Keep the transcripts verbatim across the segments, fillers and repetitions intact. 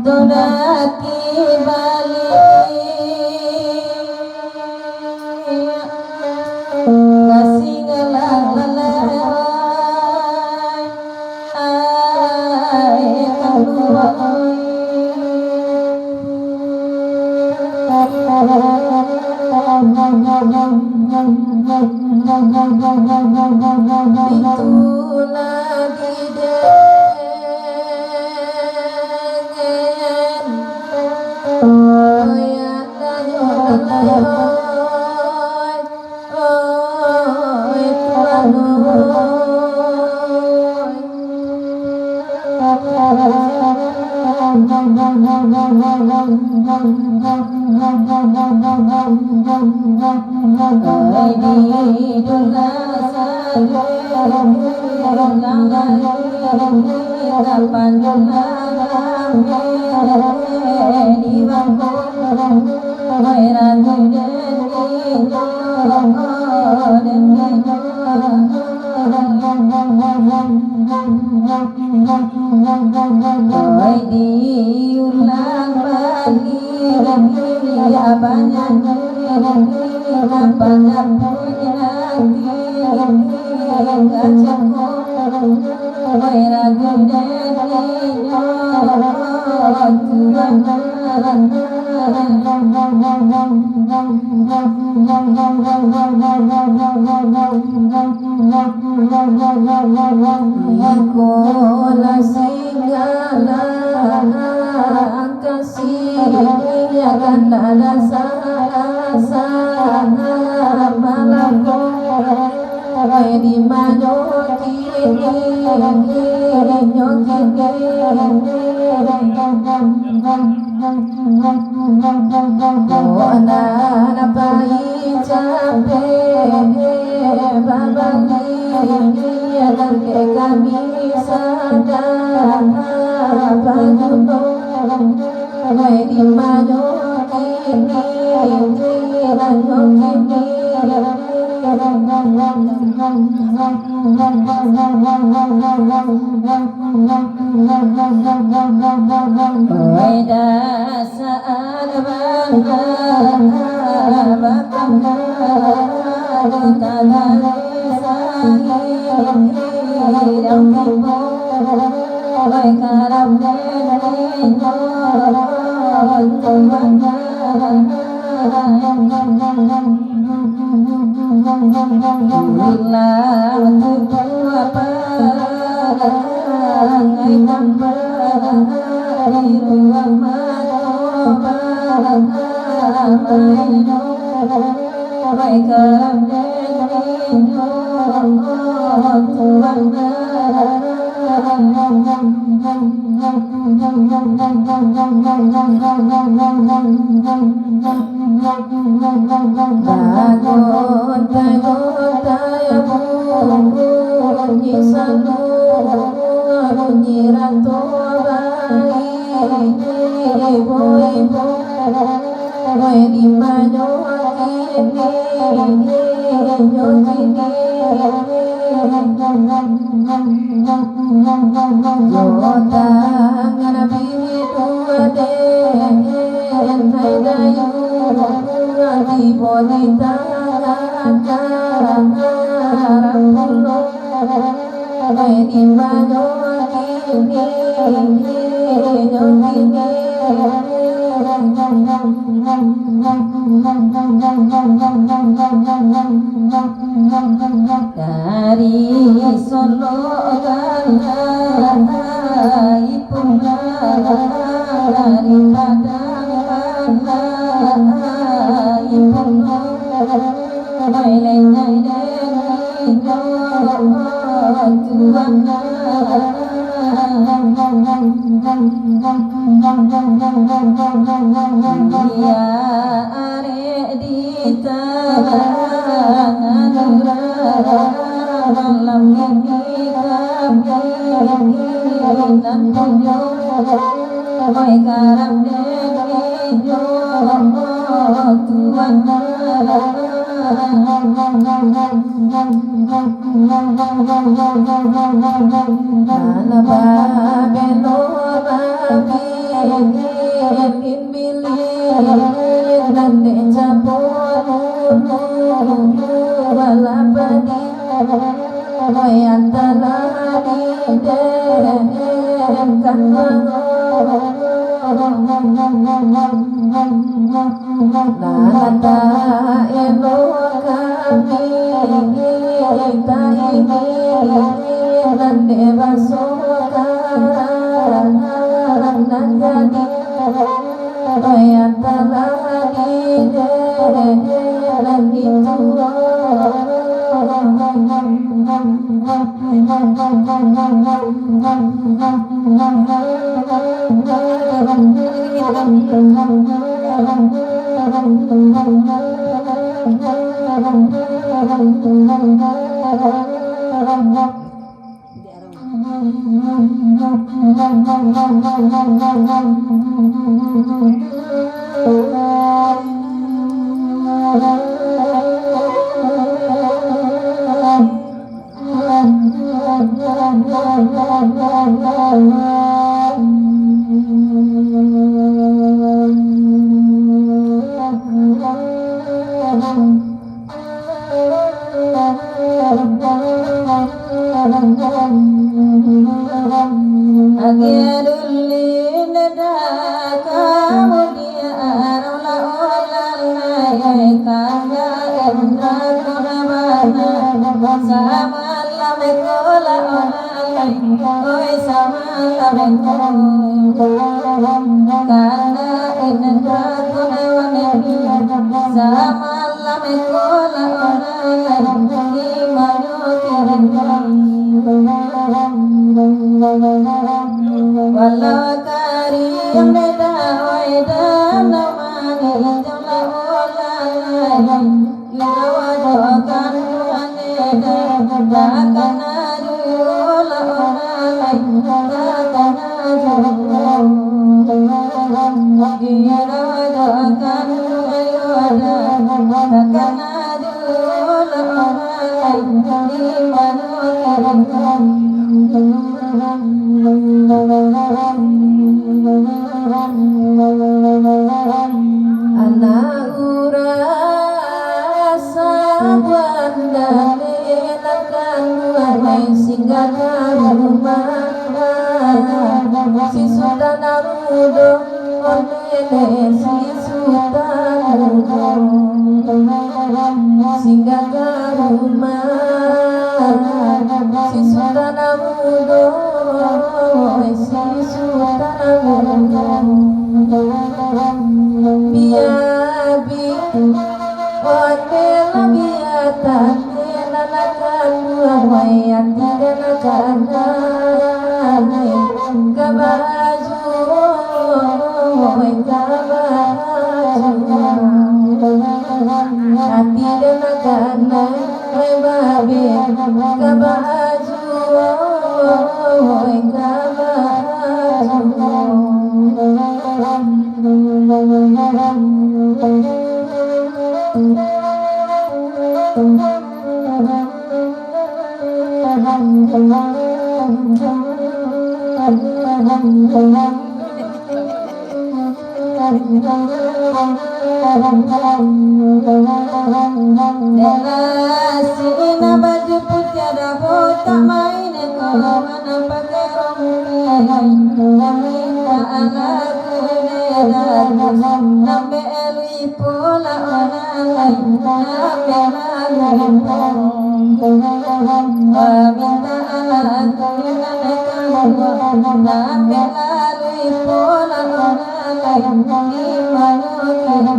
Todati baliak ka singgalang lalai, ai kanduang. Itulah didengin, oi, anayo, anayo, oi, tuan, oi. Oi, diulang baliak, banyak nan banyak bunyi nanti, kacako, oi, ragu dek inyo, tuan. Iko lah singgalang kasih, kan ado salah-salah malangkah. Di manyo kini, nyo kini. Kok nan pai capek babali, nan dek kami sadang bagunung. Di manyo kini, di manyo kini. Oi, dasar bangka, bangka, tagak sangi, dang tibo, oi, karap den inyo, tuan. Bilang tubuah parangai tambah, di ruang mato bamain, oi, karap den inyo, tuan. Bangun, bangun, tayabunyi sandu, bunyi ranto bayi, ibu-ibu, oi, di manyo kini, nyo kini. Yo tangan biduaden, hai dayuang, tibo di tangan kanan pulo. Di manyo kini, nyo kini. Dari Solo ka Lampung, dari Padang ka Lampung, oi, lenyai den inyo, tuan. Iyo, arek Di tangan urang malam ini kami nan tunjuak, oi, karang dek inyo Tuan. Nan babelo mambili nan dek capo dulu, balapadi, antara di den kan mango. Nan tak elok kami taingin, nan dek raso karang nan jadi, antara di den nan dituo. Agiah dulin dah kamudian, olah-olah lai kanda indra korban. Samalam ko lah olah lai, oi, samalam ko kanda indra korban. Samalam ko lah olah lai, di manyo kirim. Walau kariang dek dawai dan manih, jolah olah lai. Irawa jo kanduang dek dawai, takana juo lah olah lai, takana juo. Irawa jo kanduang dek dawai, takana Anak urang sabuah dale nan kanduang, singgah ka rumah si Sutan Amudo. Onde si Sutan Amudo, singgah ka rumah si Sutan Amudo, si Sutan Amudo. Bia bi, onde lah bia tande nan akan buah, wai ati den akan naik ka baju. Ati den akan naik babe ka baju, ka baju. Dek lah si inah baju putiah dah botak main ko, mana pakai rompi. Kami tak lagu dek dah, sampai Ipo lah olah lai, ape lalu ipo. Pamintaan aku nan kalua, ape lalu ipo lah olah lai, di mano kini.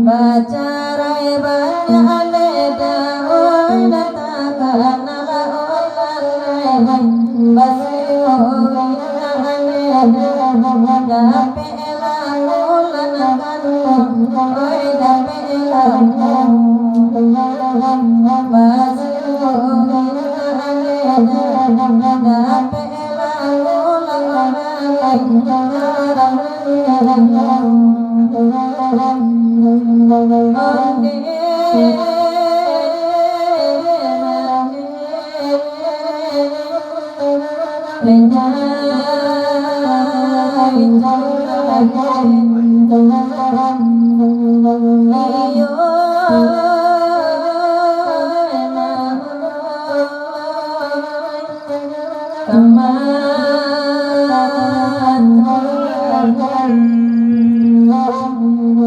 Bacarai banyak aleda, oi, nan takana lah olah lai. Basuo inah aleda, dapek lah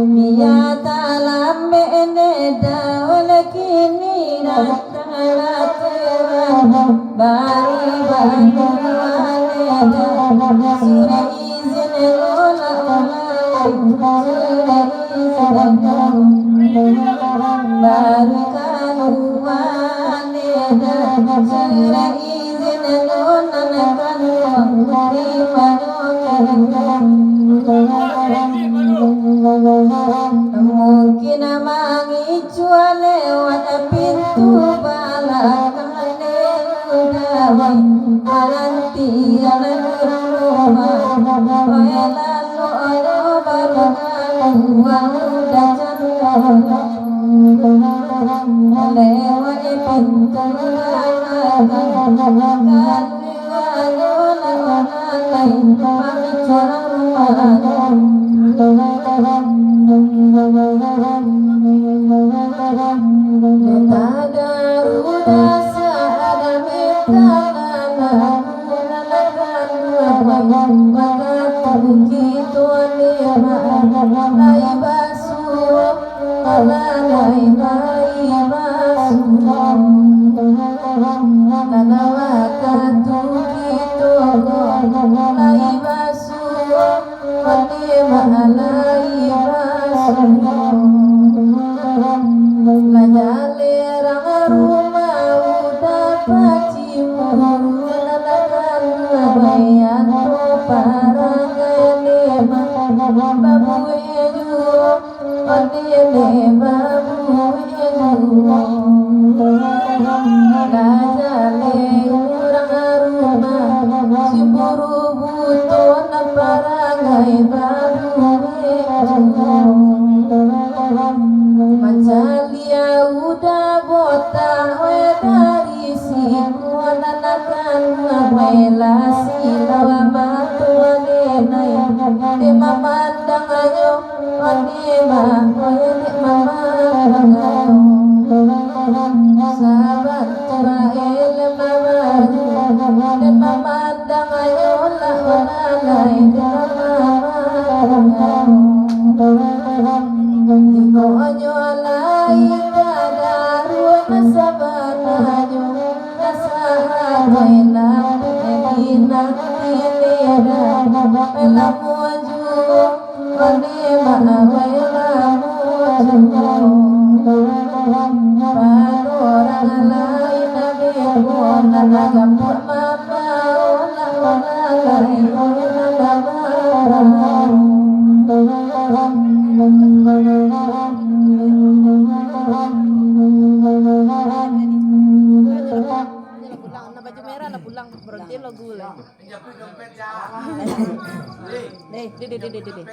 Biya talambek ne daun kini, datang lah Tuhan. Bari bantuan ne dah, surat izin olah-olah, surat izin dah. Baru kaluar ne dah, surat izin dah, nan kaluar di pado. Mungkin mangicuah lewat pintu balakang. Nanti jalan rumah, oe lalu oyo baru kaluar, udah jam lewat pintu balakang. Kaluar lah orang lain, pamik curang rumah. Lah jalerang rumah udah pacimuru, nanakan bayanto parangai lemah, babuih juo, ondeh babuih juo. Lah jaleh urang rumah, cimuru buto nan parangai babuih juo. Mancaliak udah botak, weh, dari siku nanakan, weh, lah silau mato denai, dek mamandang ayo, ondeh mah, weh, dek mamandang ayo. Sabantua elem mamandang, dek mamandang ayo lah, lah lai dek mamandang ayo. Jikok nyo lai ka daruak sabananyo, nasahat wai nan di nan di dah, lamo juo, ondeh mah wai lamo juo. Pado urang lain abih ko, nan agak puak mama, olah urang lain ko, nan agak barang. Pulang, nan baju merah lah pulang, berhenti lagu lah. Deh, deh, deh, deh, deh, deh.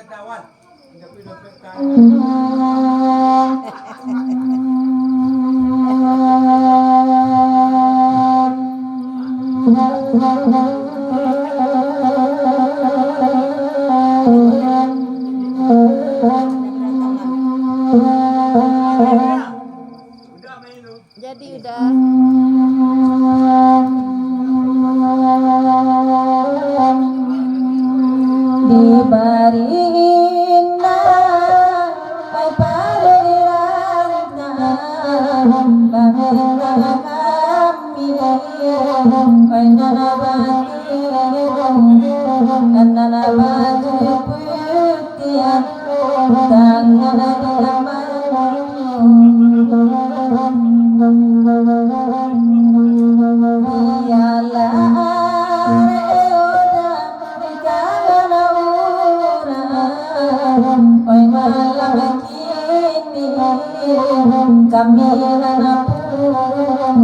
Jadi udah. Dibari indah, pai pado di rantau, bangkitlah kami, pai nan bati, nan baju putiah. kini kami nan pulang,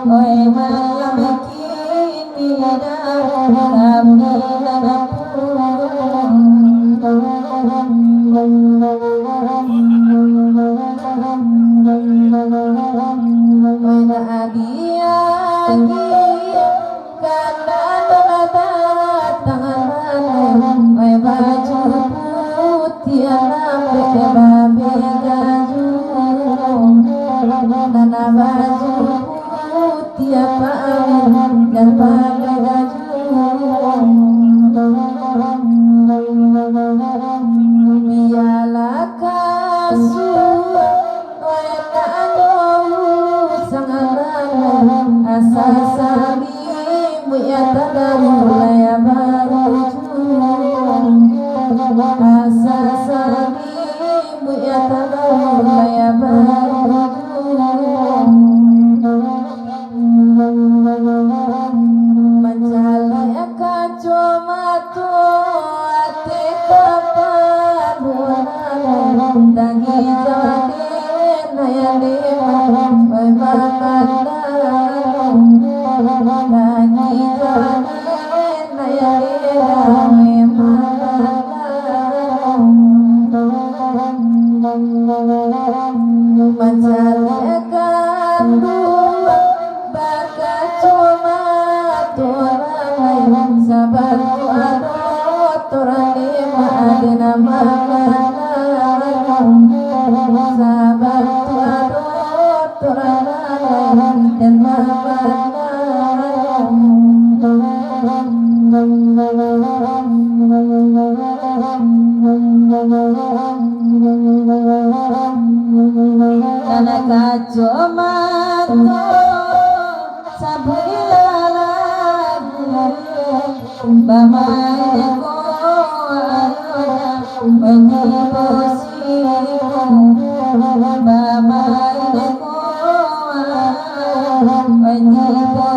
oi malam kini dah kami nan pulang. Oi nak diagi, Kana nan datang lalai, oi baju putiah nan babeh gajuang, nan baju putiah pawin nan babeh gajuang. Bialah kasuah Oi nak usang lalai, asa salimuik ya tagaru lai barujuang. Asa salimuik ya tagaru lai barujuang. Mancaliak kaco mato, ati kapalu lalai, tagijau den ayah den, oi mamandang, tagijau den ayah den, oi mamandang. Mancaliak kanduang, bakaco mato lalai, sabantuak ado torang lima ade nan mamandang. Sabantuak ado torang lalai nan mamandang. Nan kaco mato sabuik lagu, bamain ko ayo dah, bamain ko, bamain ko ayo, bamain ko.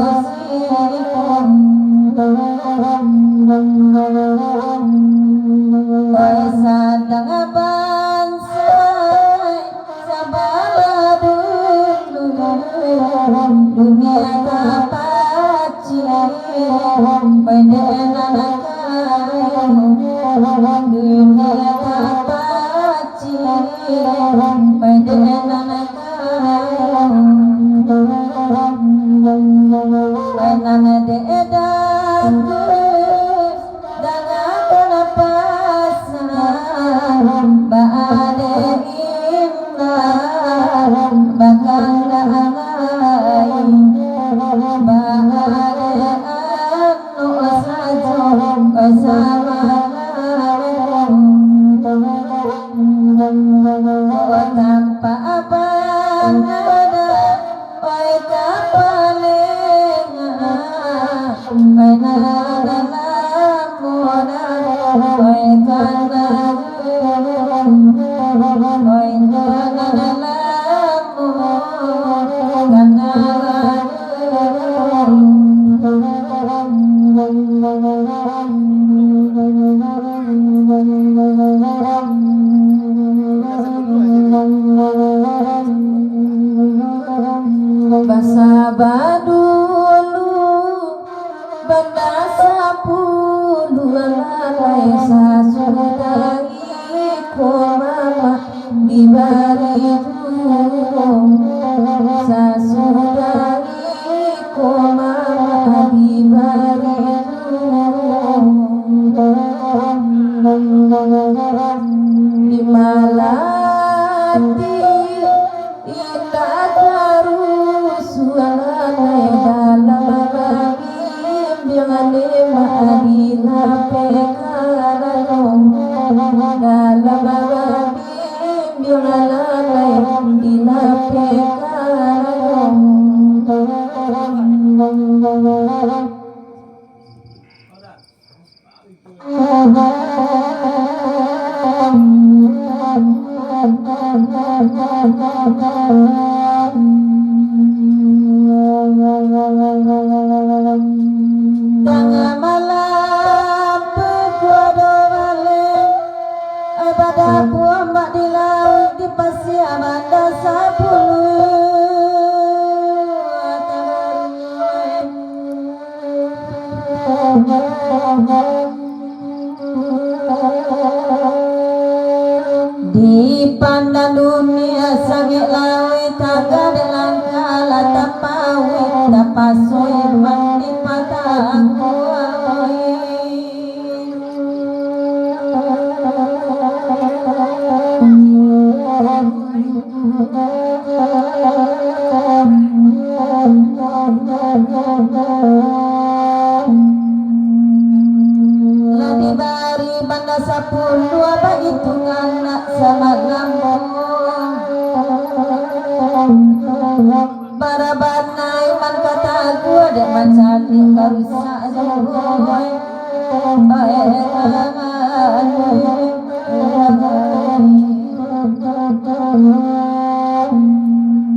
Oi sadang bansai, sabalah dulu, dunia tapacik, oi dek nan kayo, dunia tapacik, oi dek nan Nan dek dangdut, dangakan pasan, baadek indak, bakangdang ai, baadek anak sajo, samanang. Tampak abang ada, oi kapalengan, oi nan lamo dah, oi kana, oi nan lamo kana. Basaba dulu, bana sapuluah lalai, sasudah iko mamak dibari juo, sasudah iko mamak dibari juo. Di malati indak karusuah lalai, dalam babimbiang nikmat dilapehkan, dalam babimbiang lalai dilapehkan. Tangah malam pukua duo baleh, eh, badabuah Di lauik, di pasia, banda sapuluah. Di pandan dunia, sangek lauik, tangga dek langkah, lah tapauik, tapasuik, mandi patah. Lah dibari banda sapuluah, baitungan nak samalam. Bara bana iman ka taguah, dek mancaliak ka rusak juo.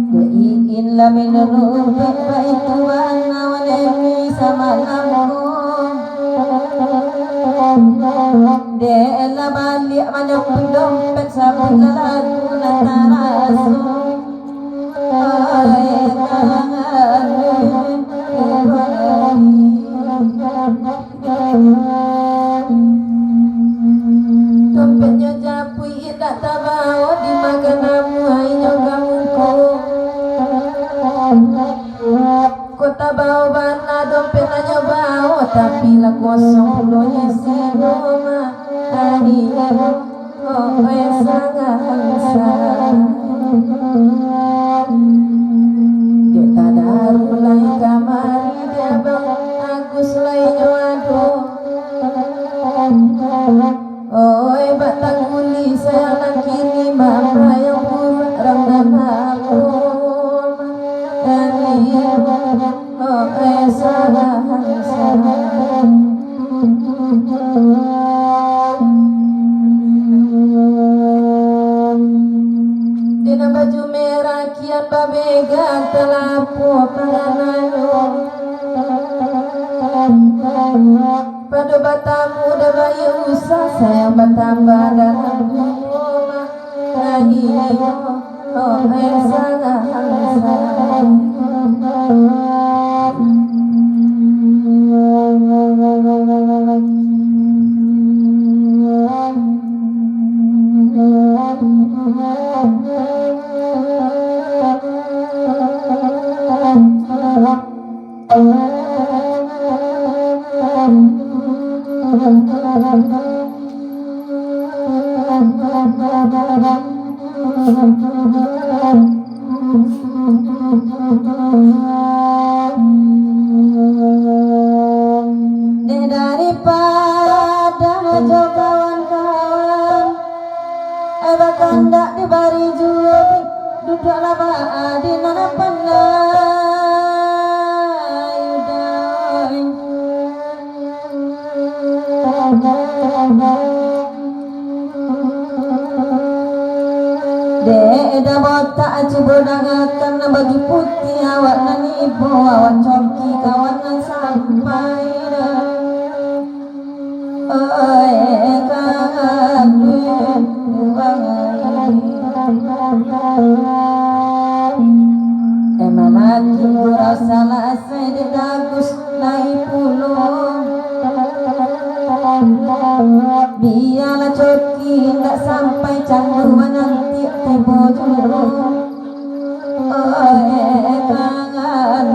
Dek iin lah minurupik, baitu bana wan emi samalam ko. Dek lah baliak manyapuik dompet, sabuik lah lagu nan taraso. Dompetnyo japuik, indak tabao, di ma ka namuah inyo ka muko. Kok tabao bana dompet nan nyo bao, tapi lah kosong pulo isinyo mah. Akhirnyo, oh, eh, sangat sayang. Dek tadaru lai kamari, dek Abang Agus lai nyo ado. Oi, bak tangguli sayang nan kini, mambayang buruak rang nan apo. Dari, oi, sayang, sayang. Dek nan baju merah kian babega, talapo pangananyo. Pado batamu dah bayi usah, sayang batambah dalam rumah. Akhirnyo, oh, eh, sangat, sangat. Dek daripado jo kawan-kawan, eh, bakandak dibari juo, duduaklah baadi nan pandai, Yuda. Dek dah botak, cubo dangakan, nan baju putiah awak nan ibo, awak coki kawan nan sampai dah. Oi, kanduang. Emang laki urang salasai, dek Agus lai pulo. Bialah coki indak sampai, candu mananti tibo juo. Oi, kanduang.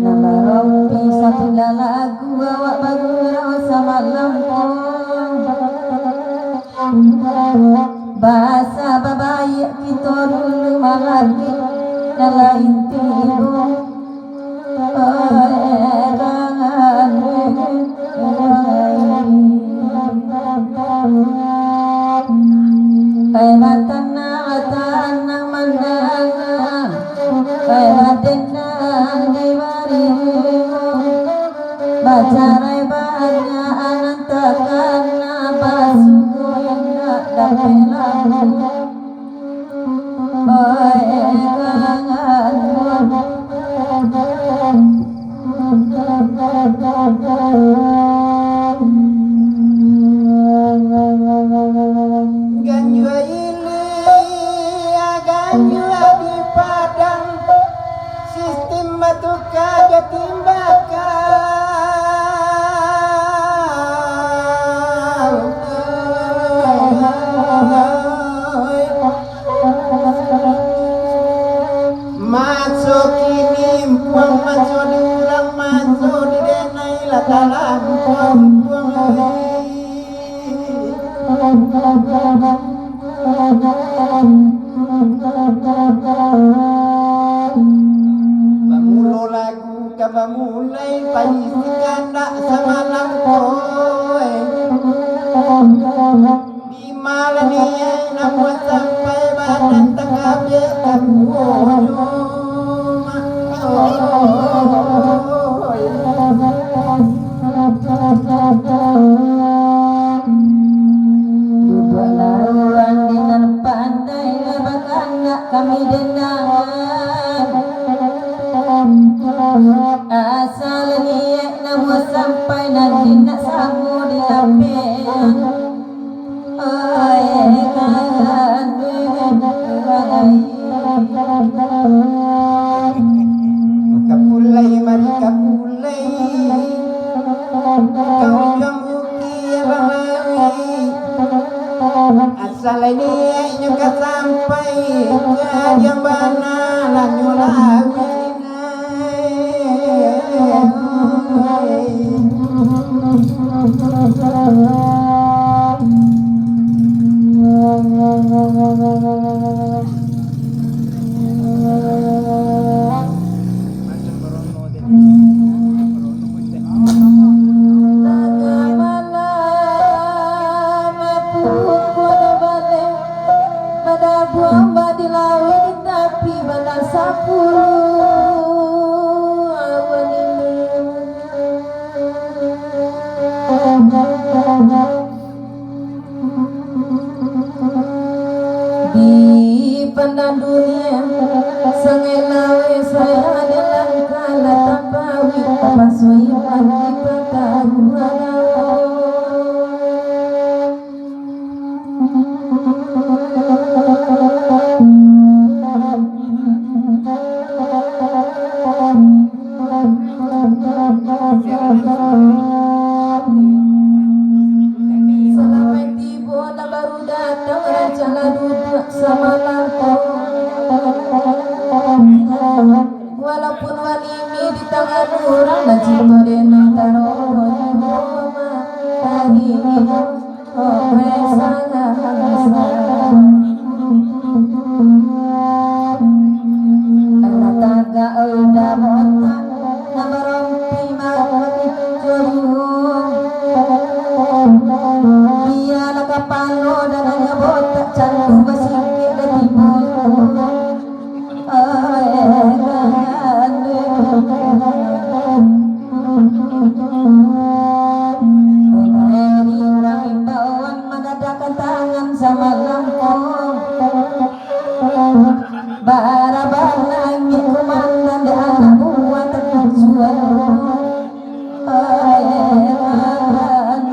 Nan barompi satu lalagu, awak bagurau samalam ko. Basa babaiak kito dulu, malam nan lain tibo. Ai batanang, batanang mandanga, ai badenang di barimu. Bacarai banyak nan takana, basuo indak dapek lalu. Oi, kanduang. Ganjua ilia, ganjua di padang, sistim batuka jo timbakau. Maso kini, puang maso di urang, maso di denai lah talampau, puang ai. Bamulo lagu ka bamulai, paisi kandak samalam ko, eh. Di malam ni, eh, namuah sampai badan takabek takuah jo mak. Duduaklah urang di nan pandai, bakanak kami dendangan. Asa niaik namuah sampai, nan di nak samo di lapeh. Kapulai, mari kapulai. Ka ujuang bukik Balawi. Asa lai niaiknyo ka sampai, ka Jambana lah nyo lawik. Tangah malam, aku kudo baleh, badabuah di lauik, di tapi Bandar Sapuluah. Awan ini. Di pandang dunia, sangaik laweh saya dalam kala tapawi, tapaso iman di pataruah. Salamaik tibo nan baru datang, rancak lah duduak samalam ko. Walaupun walimi di tangan urang, nan cinto den nan tarono juo mah. Tadi Alah tagak, oi, dah botak, nan barompi mati jolimo. Bialah kapalo dan anak botak, candu basingkek dari bulu. Ai, dari urang imbauan, madadakan tangan samalam ko. Bara-bara langik kumandan dek anak buah takujuan. Ai, ai, ai.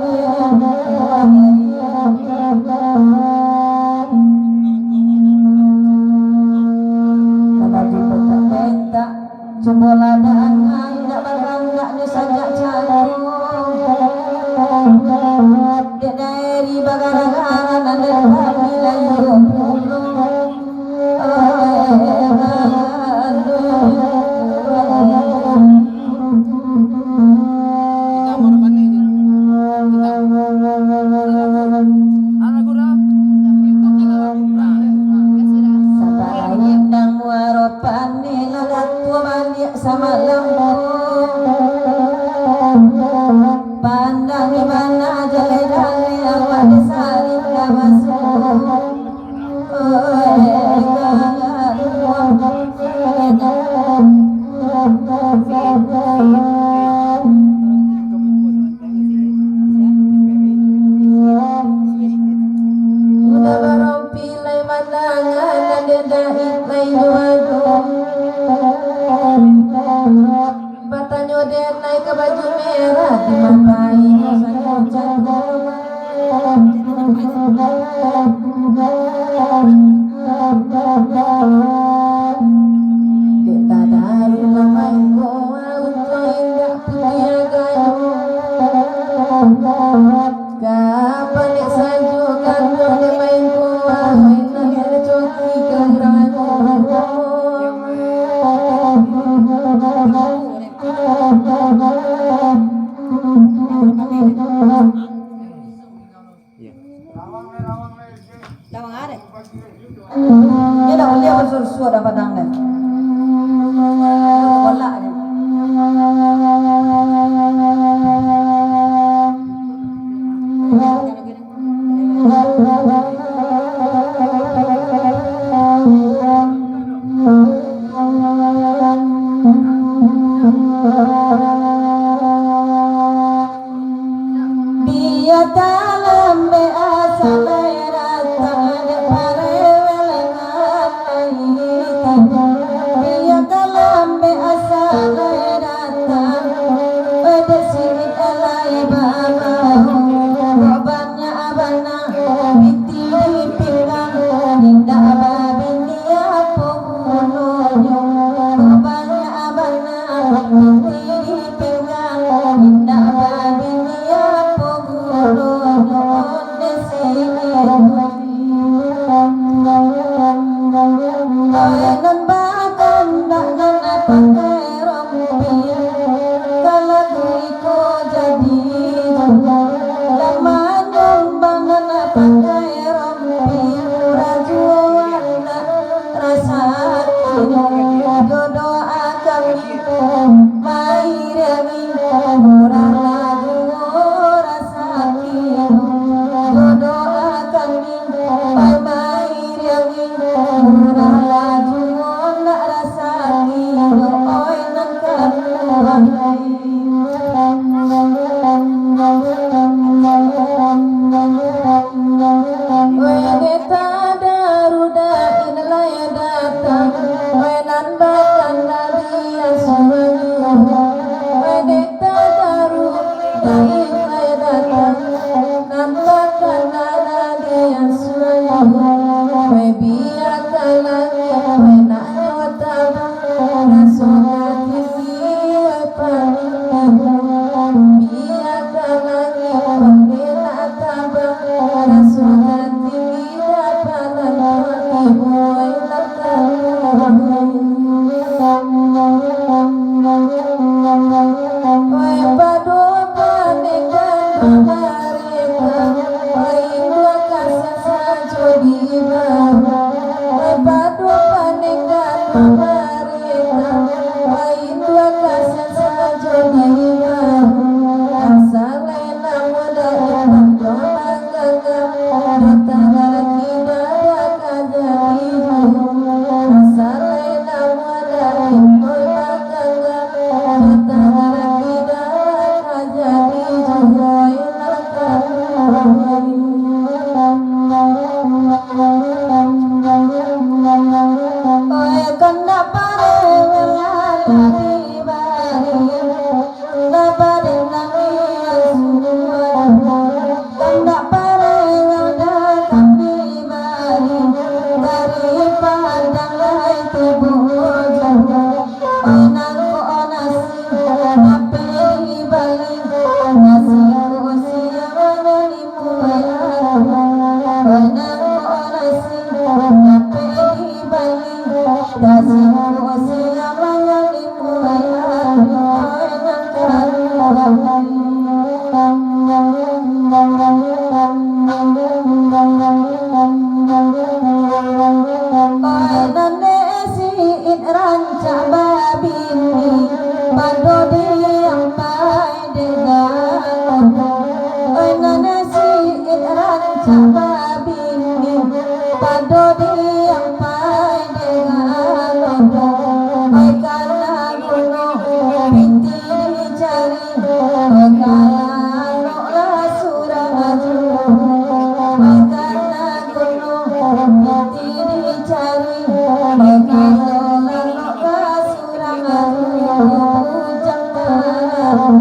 Kalau dibentak-bentak, cubolah dangan, indak barandaknyo sajak cako. Dek dari bagara-gara nan dari kami layu pulo. Sabarang indang muaro paneh, lah datuak baliak samalam. Pandang di mana jaleh-jaleh awak disarik ka basuo. Udah barompi lai mandangan, nan dendai lai juado. Batanyo denai ka baju merah, di mata Dek tadaru lamai ko, untuak indak putiah gayo. Kapan dek sajo kanduang dek main ko, mainan dek coki ka urang. Lawang ada. Dia dah boleh basuruh-suruh dah padang dah. Bolak dia. Bia talambek asa lai datang, dek parewel nan lai tibo. Bia talambek asa lai datang, dek sirik lai babahu. Kok banyak bana pitih di pinggang, indak babini apo gunonyo. Kok banyak bana pitih di pinggang, indak babini apo gunonyo. Onde sirik. Ai nan bakandak nan pakai rompi, kalau iko jadi juo, lah manyumbang nan pakai rompi, murah juo nan rasaki. Jodoh kami mairiangi, murah lah juo rasaki. Jodoh kami mairiangi, murah lah juo nak rasaki. Oi nan kaduo. Weh dek tadaru dai nan lai datang, weh nan bakanda di asuah. Weh dek tadaru dai nan lai datang, nan bakanda di asuah. Weh biakan langik, weh nak nyo tabang, raso ka tinggi, weh paling tibo. Biakan langik, weh nak tabang, raso ka tinggi, dapalan tibo, weh nak tabang. Weh pado pandekan pamarentah, weh induak kasian sajo di baruah. Weh pado pandekan pamarentah, weh induak kasian sajo di baruah. Asa lai namo dai panjang manggaga, datang laki dara ka jadi juo. Asa lai namo dai panjang manggaga, datang laki dara ka jadi juo. Oi, kandak parewel lah dibari, lah badenang di asuah. Kandak parewel datang dibari, dari Padang lai tibo juo. Oi nangkok nasi, dapek dibali, nasi ko siang manyo limo ribu. Oi nangkok nasi, dapek dibali, nasi ko siang manyo limo ribu. Oi nan kaduo. Oi nan dek sirik rancak babini, pado diampai dek galodo. Oi nan dek sirik rancak babini, pado diampai dek galodo. Oi kana guno pitih dicari, oi ka lalok lah surang juo. Oi kana guno pitih dicari, oi ka lalok lah surang juo. Bujang malam.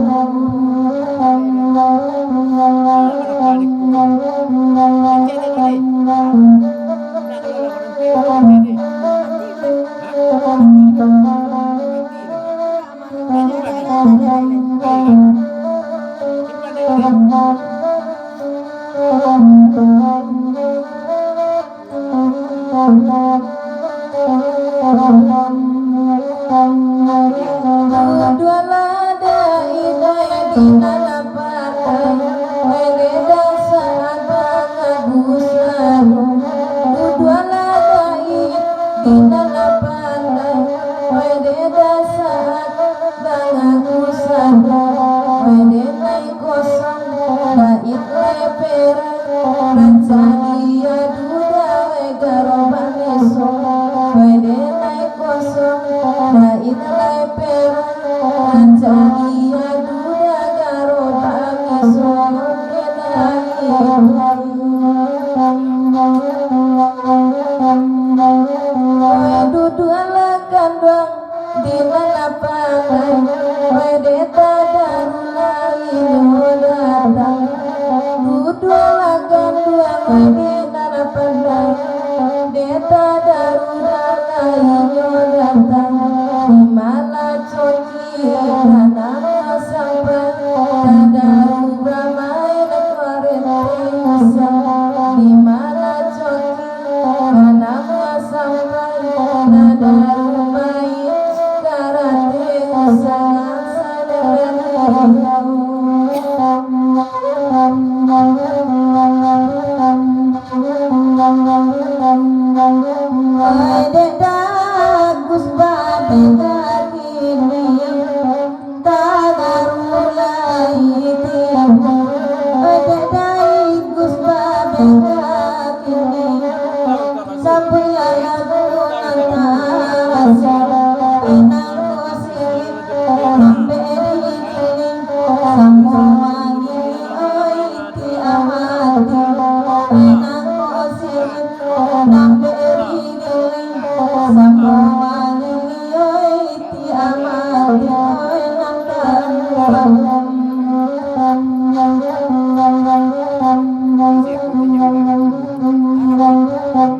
Duduaklah dai-dai di nan pandai, wede dasaat mangagusan. Duduaklah dai di nan pandai, wede dasaat mangagusan. Wede nai kosong, bait lai perak, rancak diadu dawai garobak misok. Wede nai kosong, bait lai perak, rancak diadu dawai garobak misok. Wede nai Wai duduaklah kanduang di nan pandai, wai dek tadaru lai nyo datang. Duduaklah kanduang wai di nan pandai, dek tadaru lai nyo datang. Di ma lah coki Di ma lah coki, kanang sampai, tadaru bamain karet usang. Di ma lah coki, kanang sampai, tadaru main karet usang. Oi dek dagus babega kini, tadaru lai tibo. Oi dek dagus babega kini, sambuik lagu nan taraso. Inang ko sirip, nambek digiling, samo angin oi. Ti amati, oi nan ko sirip, nambek digiling, samo angin oi, ti amati, oi nan taruang.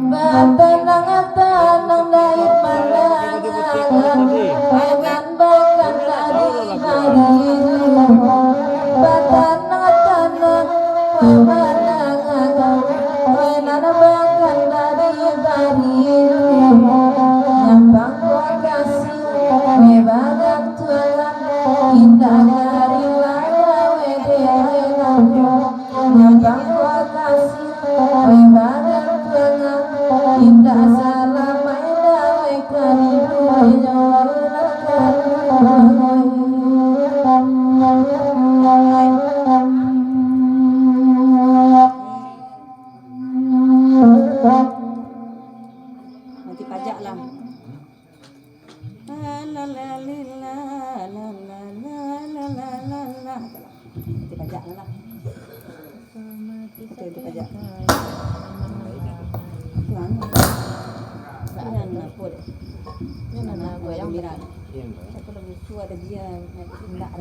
Batanang-tanang dai pandangan, oi nan Bakandak di bariluho, batanah-tanah, wai manangaga, wai nan bakandak di bariluho. Nyampang ko kasih, wai bagantuangan, indak ka dibawa, wai dek wai nan ko. Nyampang ko kasih, wai bagantuangan, indak salamainyo wai ka dibueknyo, wai lah ka dibuek. Nanti pajak lah. Nanti pajak lah. Itu, itu pajak. Tuan. Ini anak apa dek? Ini anak goyang. Siapa dah musuh ada dia, nak indak.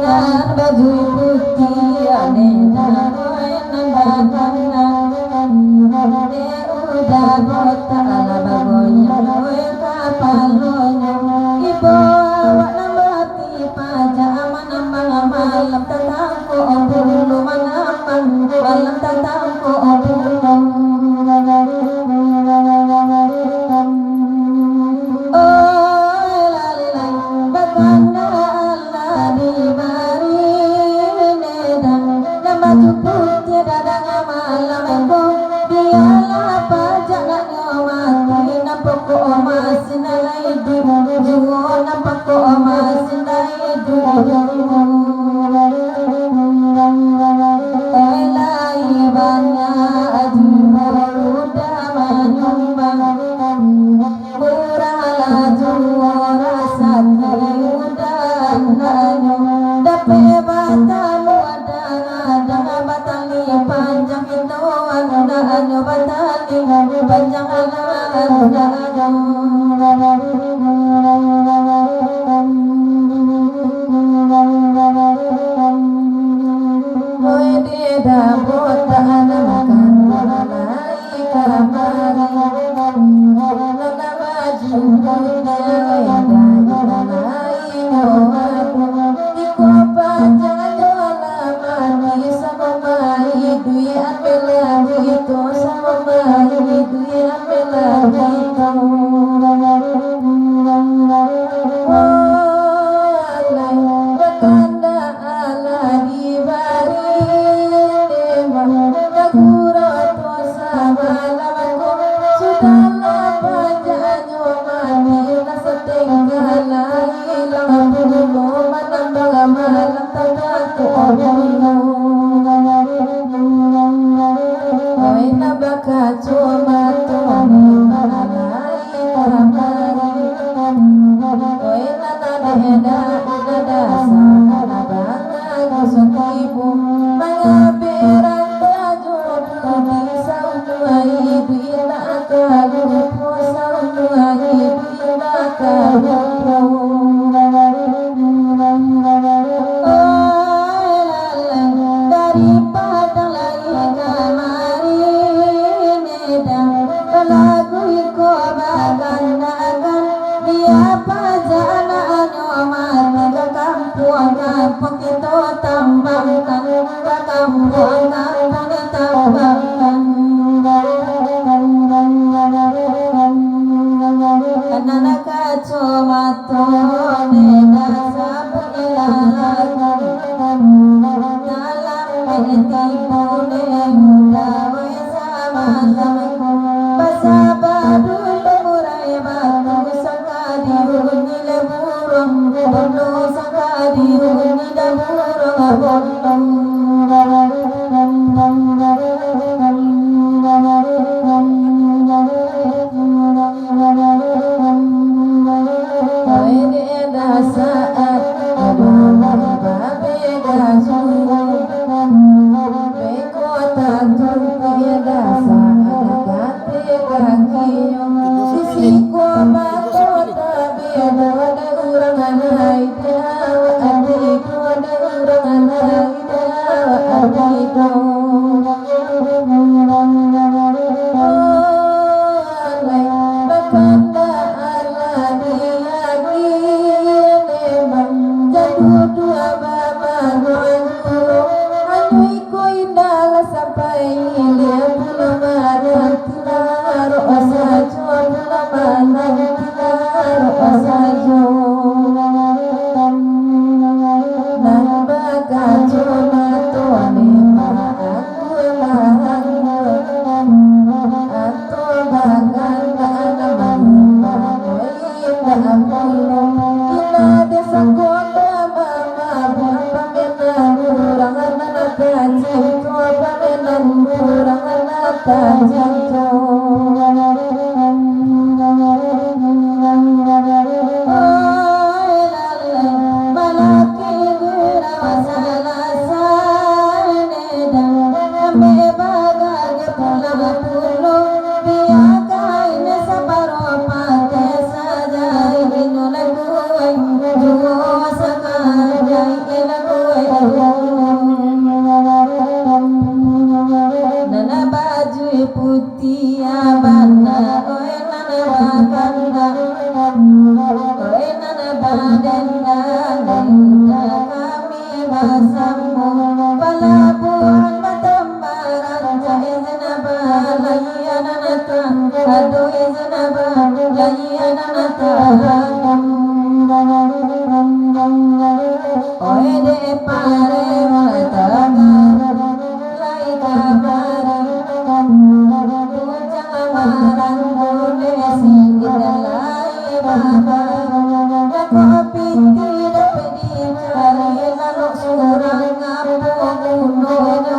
Nan baju putiah, nan badanang, dek udah botak, alah bagoyang, oi, kapalonyo. Ibo awak nan bati pajak, manambang malam tatangko bulu, manambang malam tatangko bulu. Oi, lalai, batanda Allah dibari nedang, nan baju putiah dadang malam ko, bialah pajak nak nyo mati, nan pokok masih nan lai iduik juo, nan pokok masih nan lai iduik juo. Oi, lai banyak juo udah manyumbang. Murahlah juo rasaki udah anaknyo, dapek batamu adang-adang, batali panjang itu anaknyo, batali panjang anaknyo. Alah dibari nikmat, naguro tu samalam ko, sudahlah pajaknyo mati, lah satengah lah ilang pulo, manambah malam tabako pulo. Oi, nan bakacomato ni, alah kamari. Oi, nan ado eda, eda dasa, nan bangga doso tibo. Mangaberan tajo putih, saumua iduik indak ka lupo, saumua iduik indak ka lupo. Oi, lalai dari Padang lai kamari, Medan, balagu iko bagandakan, biapun anaknyo mati ka kampuang, kampuang kito tambangkan, ka kampuang, kampuang ditambangkan. Nan kacomato ne dasa pun ilalang. Dalam hati pun ne udah wesa malam. Basaba dulu murai batu, sakadi bunyi le buruang, dulu sakadi bunyi da buruang. Nan bakacomato ni, Pak, aku lah anggur. Atau bahkan tak akan manumpang, oi, tak pulang. Ina desa kota mama, bukan pamenan urang nan tacinto, pamenan urang nan tacinto. Oi, lalai, balaki gurau salasai ne dang, ambek bagage pulang pulo, biakain saparo pateh sajai, ino lagu ai juo sakajai, lagu ai juo. Nan baju putiah bana, oi, nan bakanda, oi, nan badendang, indak kami basamo. Palabuhan Batam Barancak, izin balayanan tang, aduh, izin balayanan tang. Oi, dek pare mangatakan, lai kamari, bujang marantau dek singkit lai babaru. Dako piti dapek dicari, lalok surang apo gunonyo,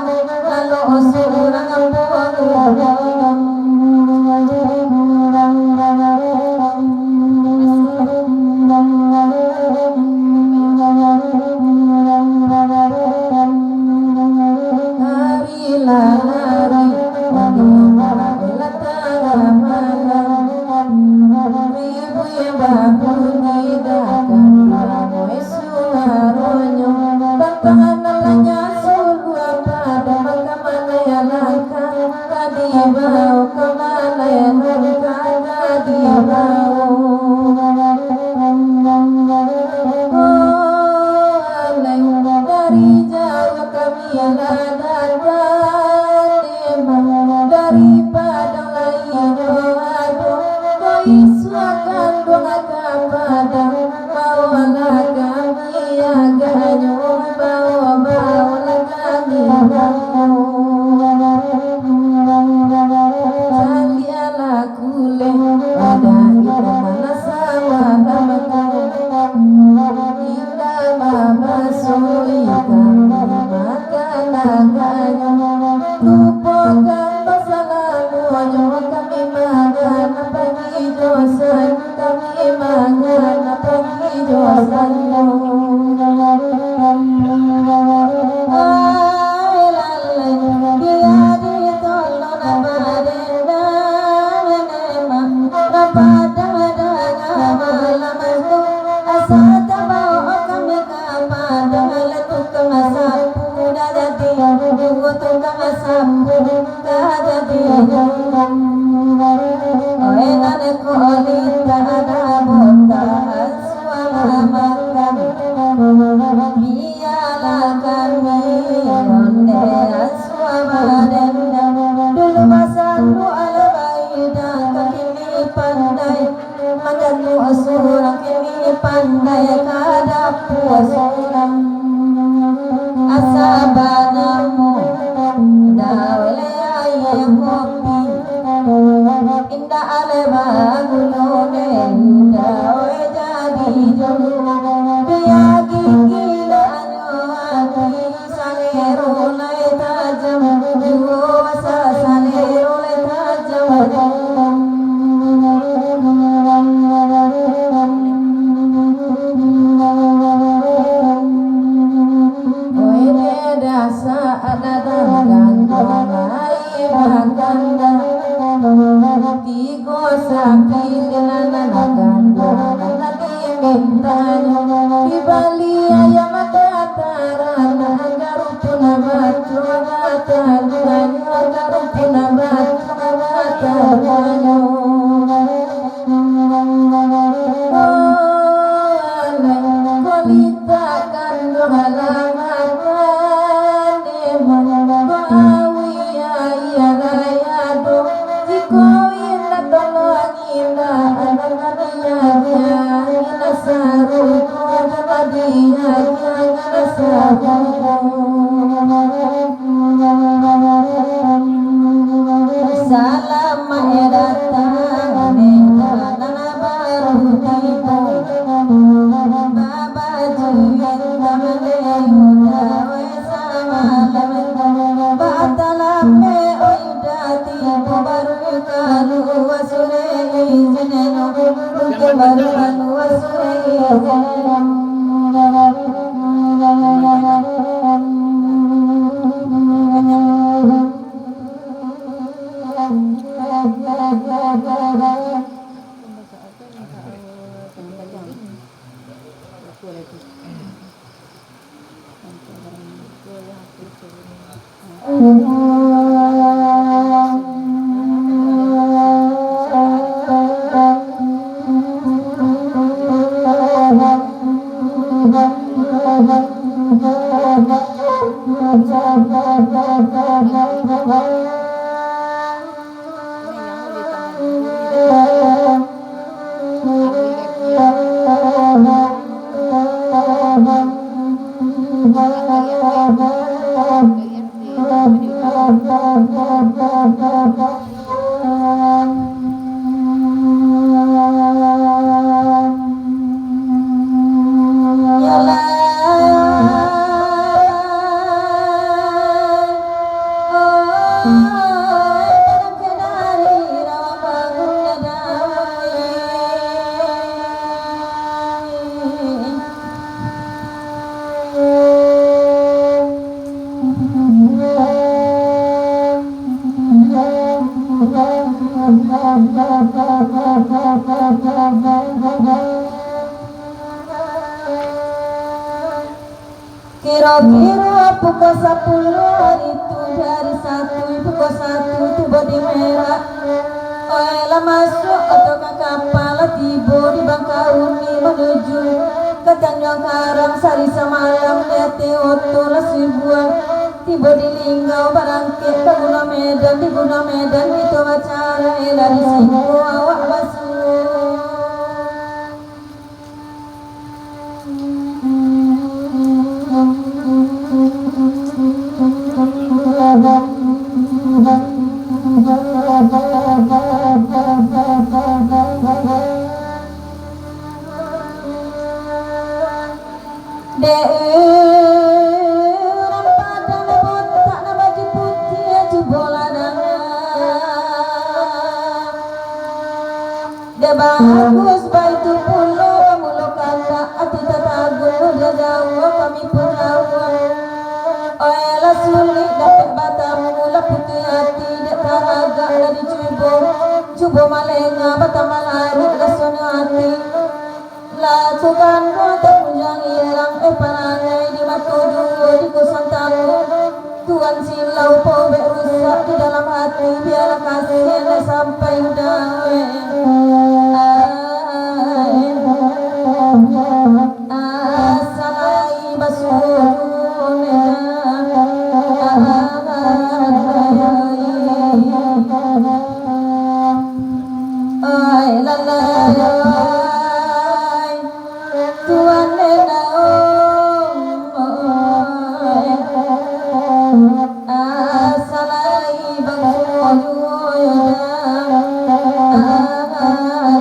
lalok surang apo gunonyo. Hari lah hari, malam lah tangah malam, ribuik babunyi dakkan, ramai suaronyo, tantangan nan lah nyasuruah pado mangkamanai langkah, ka dibao ka manai langkah, ka dibao. Baolah kami agaknyo, bao-baolah kami. Caliaklah kuleh, adaik nan malah sawah dalam tu. Indak babasuih kami makan agaknyo. Lupokan basalamonyo kami makan pagi jo sanjo. Kami mangan pagi jo sanjo. Ai lalai, bia ditolong badan nan emang, nan padang danga malam tu. Asa tabao kami ka padang, lai tukang sapu dah jadi, juo tukang sapu. Oi, nan ko lintah ado botak, suang makan. Bialah kami onde suang badendang. Dulu basanduak lah baidang, kini pandai manjanuk surang, kini pandai ka dapua surang. Asa banamo dawai aia kopi. Indak alai baguno dek dawai jadi jo. Bia gigi lah nyo ati, salero lai tajam, juo basa salero lai tajam. Oi, dek dasa adadan gandang lai bakandang. Tigo sakik nan gandang nan dimintanyo. Dibali ayam kataran, garumpun baco kataran, garumpun baco kataran. Kolitakan doh halaman, emang bawi aia lai ado. Jiko indak tolong indak, anak kami agiah, indak sarupo, anak kami agiah, indak sarupo. Salamaik datang, Medan nan baru tibo. Babaju itam dek Yuda, oi, samalam. Batalapek, oi, Yuda, tibo baru kalua surek izin, nunggu baru kalua surek izin. Kiro-kiro pukua sapuluah hari tu, di hari Satu, pukua satu tibo di Merak. Oi, lah masuak oto ka kapal, lah tibo di Bangkauni manuju ka Tanjuang Karang, sahari samalam di ateh oto lah subuah. Tibo di Linggau, barangkek ka Gunuang Medan, di Gunuang Medan kito bacarai, lah di siko awak basuo. Dek urang Padang botak nan baju putiah, cubolah danga. Dek bagus baitu pulo, mulo kandak ati tatagun, udah jauah kami pun jauah. Oe lah sulik dapek batamu, lah putuih ati dek taragak lah dicubo. Cubo malengah batambah laruik rasonyo ati. Lah tu kan kota Bujang Ilang, eh, parangai di mato juo di kusan tamu. Tuan silau pobek rusak di dalam hati, bialah kasian dek sampai udah, eh. Ai, asalai basujud, eh, ai. Ai, lalai, ai, Tuan Nenau, ai, asalai bangso Yuda, ai.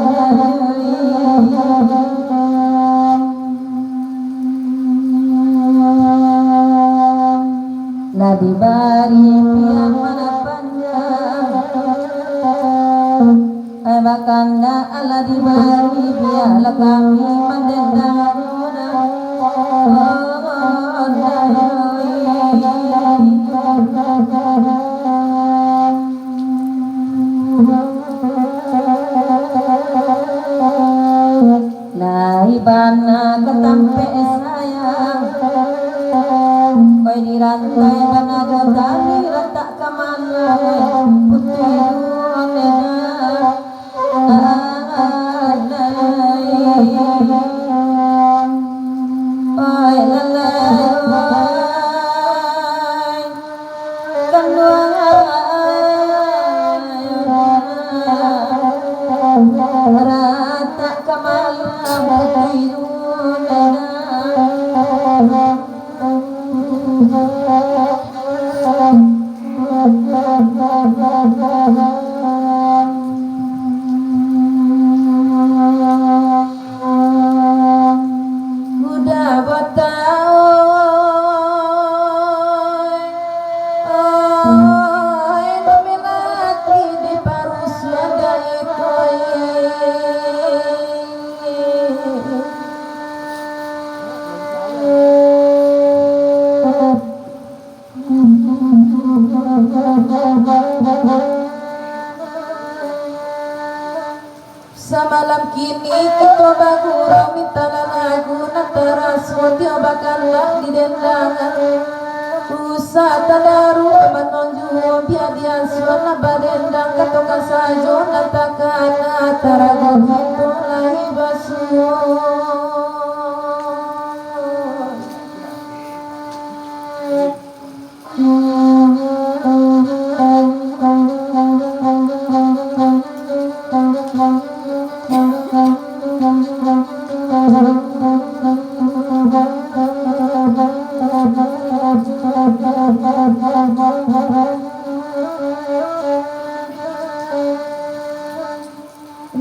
Lah dibari pian mana panjang, ai, bakandak lah dibari, bialah kami mandendang. Lai bana ka tampek sayang, oi, dirantai bana jo tali, rantak ka malam, putuih duo neda. Oi, lalai, oi. Kanduang ratak ka malam, putuih duo neda. Uda batau, ai, ai, bamelati di parusuan dai koi. Samalam kini kito bagurau, mintalah lagu nan taraso, tio bakandak di dendangan. Usah tadaru ka manonjuo, bia diasuah lah badendang, katokan sajo nan takana, tarago kito lai basuo.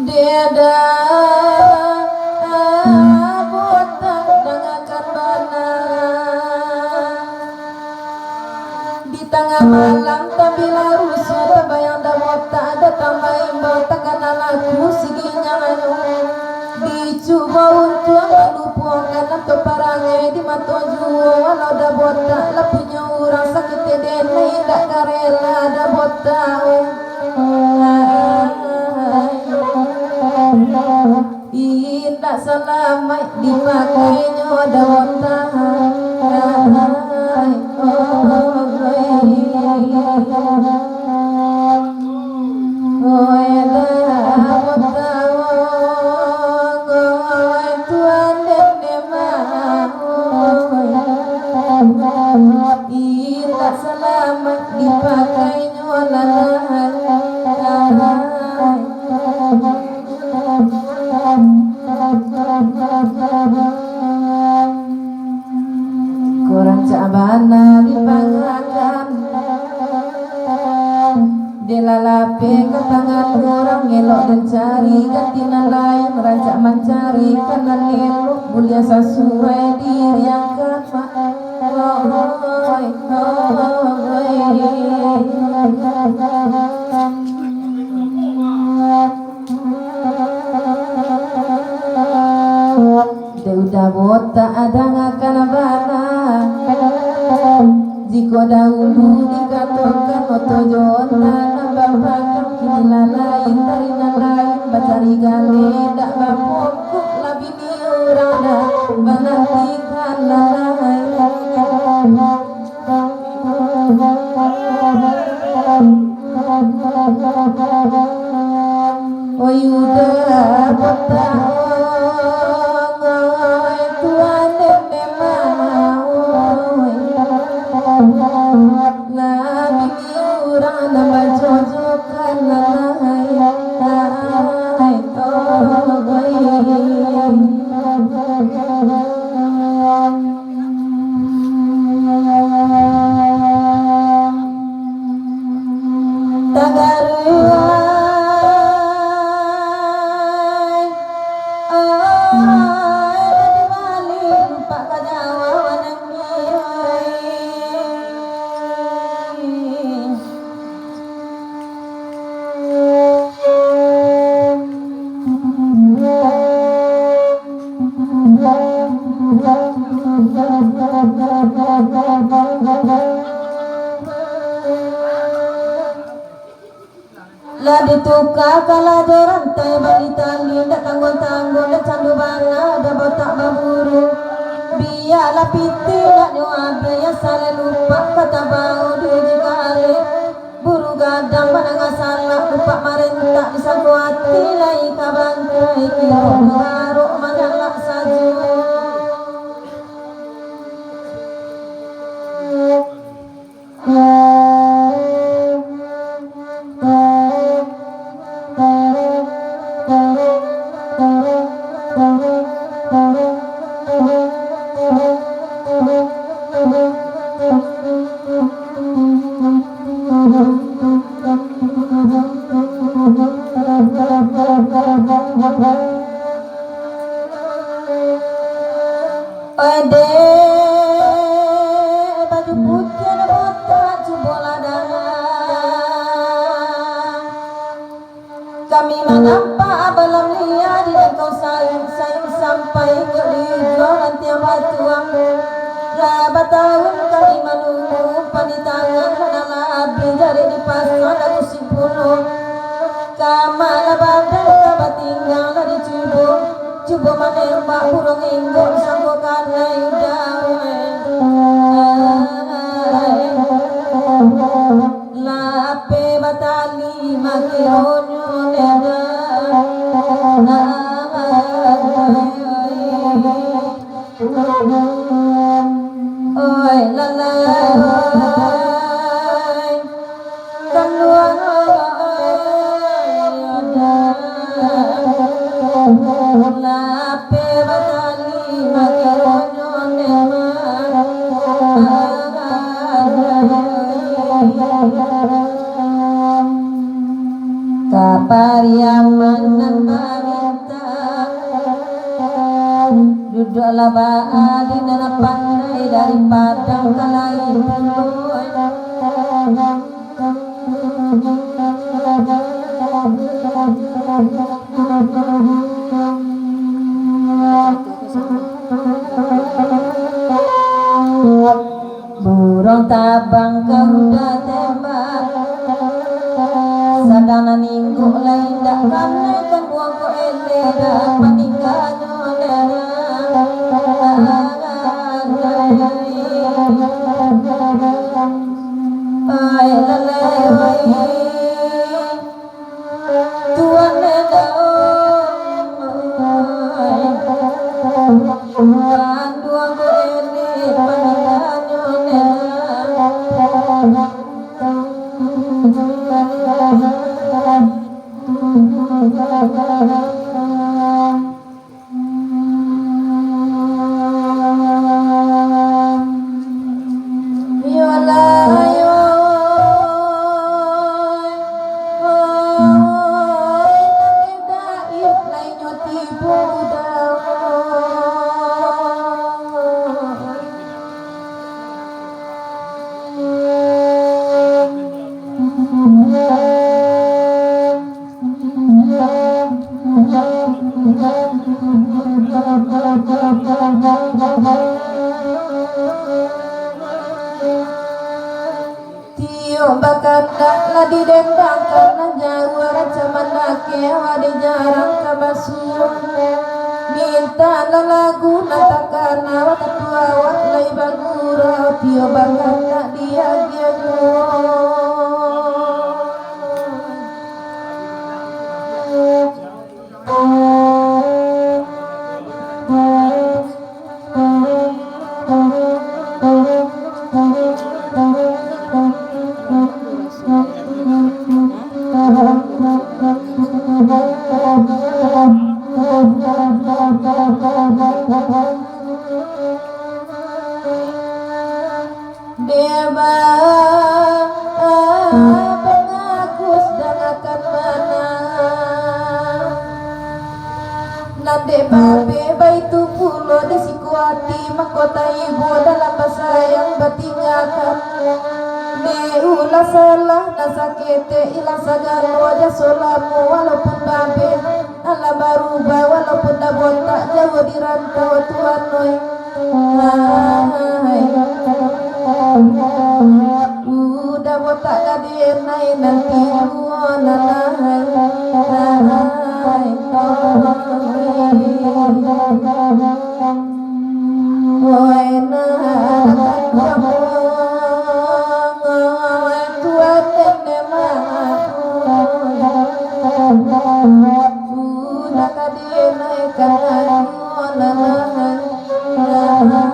Deda botak dangakan bana. Di tangah malam tabila rusuah, tabayang Da Botak datang maimbau, takana laku siginyang anyo. Dicubo untuang malupokan, atau parangai di mato juo, walau Da Botak lah punyo urang, sakik teh den indak ka rela Da Botak. Indak salamaik dipakainyo Da Botak. Oi Da Botak, oi Tuan Dendema, oi. Indak salamaik dipakainyo lalai. Ko rancak bana dipangakan, dek lah lapeh ka tangan urang, elok den cari ganti nan lain, rancak mancari ka nan elok. Mulia sasuai diriangkan ma-, Dek uda botak adangakan bana. Jikok dahulu dikatokan oto jo onta nan babakang, kini lah lain dari nan lain, bacari gale dak bapokok, lah bini urang dak manantikan nan lain. Oi uda botak, oi tuan nenek mama, oi. Lah bini urang nan bajojokan, lah, hai, hai, oh, oi. Tagaruai, ai, ai, dibalik lupak ka Jawa, wanang ai. Lah dituka kalah jo rantai bali tali, ndak tangguang-tangguang, ndak candu bana, uda botak baburu. Biaklah pitih nak nyo abih, yang salai lupak ka tabao di uji kaleh. Buru gadang mandanga salak, lupak marentak disangko ati, lai ka bangkai kiro garok mandalak sajo. Oi dek, baju putiah nan botak, cubolah danga. Kami manampak balam lia di dangkau sayun-sayun sampai kok di ujuang rantiang batuang. Lah batahun kami manunggu, umpan di tangan lah abih, jarek dipasang, dak gusik pulo. Kama lah badan ka batinggang lah dicubo, cubo manembak burung inggok sangko kanai udang. Lapeh batali makironyo neda. Oi lalai, oi. Kanduang, oi, oi, oi. Lapeh batali makironyo neda. Ka Pariaman nan bamintak, duduaklah baadin nan pandai dari Padang ka lain pulo. Burung tabang ka uda tembak, sadang nan inggok lai indak kanai, kan buang ko eleh dah paningganyo dah. Ai lalai, ai. Tuan neda, oi. Panduang ko eleh paningganyo neda. Bakandak lah didendangkan, nan jauah rancak mandakek, awak dek jarang ka basuo. Mintak lah lagu nan takana, wakatu awak lai bagurau, tio bakandak diagiah juo. Deba, pangagus dangakan bana. Nan dek babe baitu pulo di siko ati, mako taibo dalam basayang batinggakan. Dek ulah salah nan saketek, ilang sagalo jaso lamo, walaupun babe alah barubah, walaupun dah botak jauah di rantau, Tuan oi. Hai. Udah botak ka denai nanti juo nan lahai. Hai. Oi, nah, Tuan nenek mah. Udah ka dinaikkan lagi, oh, nah, nah, nah, nah.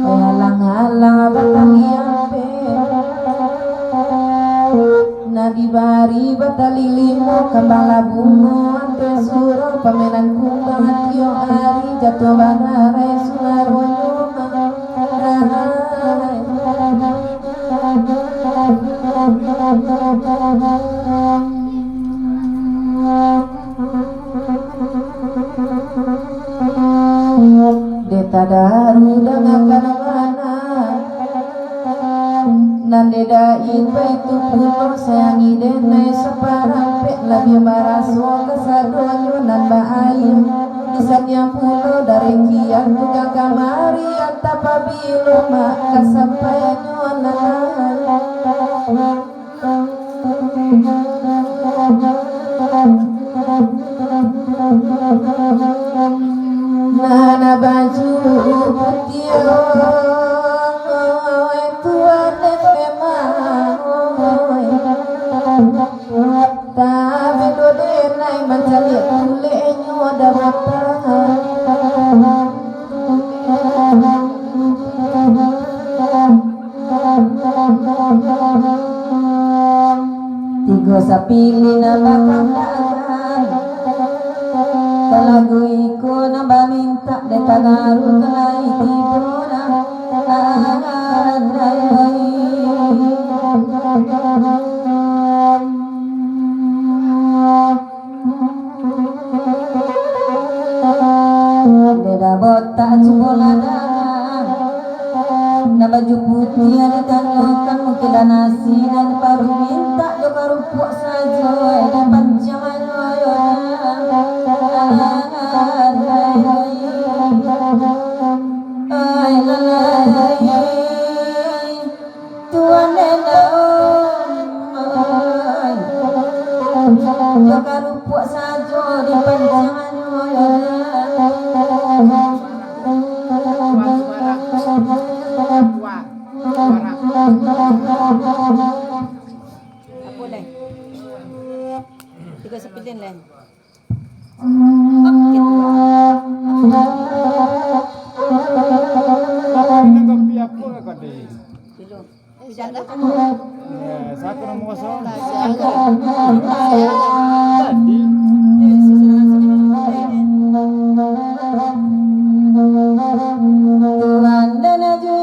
Alang-alang bataliang pe, nah dibari batali limo, kambang lah bungo ante suro, pamainan kumbang tiok ari, jatuah banarai sunaronyo. Dek tadaru dangakan bana, nan dek dai baitu pulo, sayangi denai saparampek, labiah baraso kasadonyo nan baaia. Di saniang pulo dari kian tukang kamari, antah pabilo mak ka sampainyo nan lain. Nana baju putiah, oi, tuan memang, oi. Tapi do denai mancaliak kuleknyo dah botak. Tigo sapilin nan bakandakan, talagu iko nan bamintak, dek tagaru kalai tibo nah. Dek dah botak cubo lah danga. Nan baju putiah ditanyokan, mungkin lah nasi nan paruik mintak jo karupuak sajo, eh, dipanciang anyo yo. Ai, lalai. Tuan Neno, oi. Yo karupuak sajo dipanciang anyo yo. Apo lai? Tigo sapilin lai. Oke, Tuan. Ini kopi apa kau tadi? Dulu. Eh, satu nombor kosong. Tadi. Tuan dan Najib,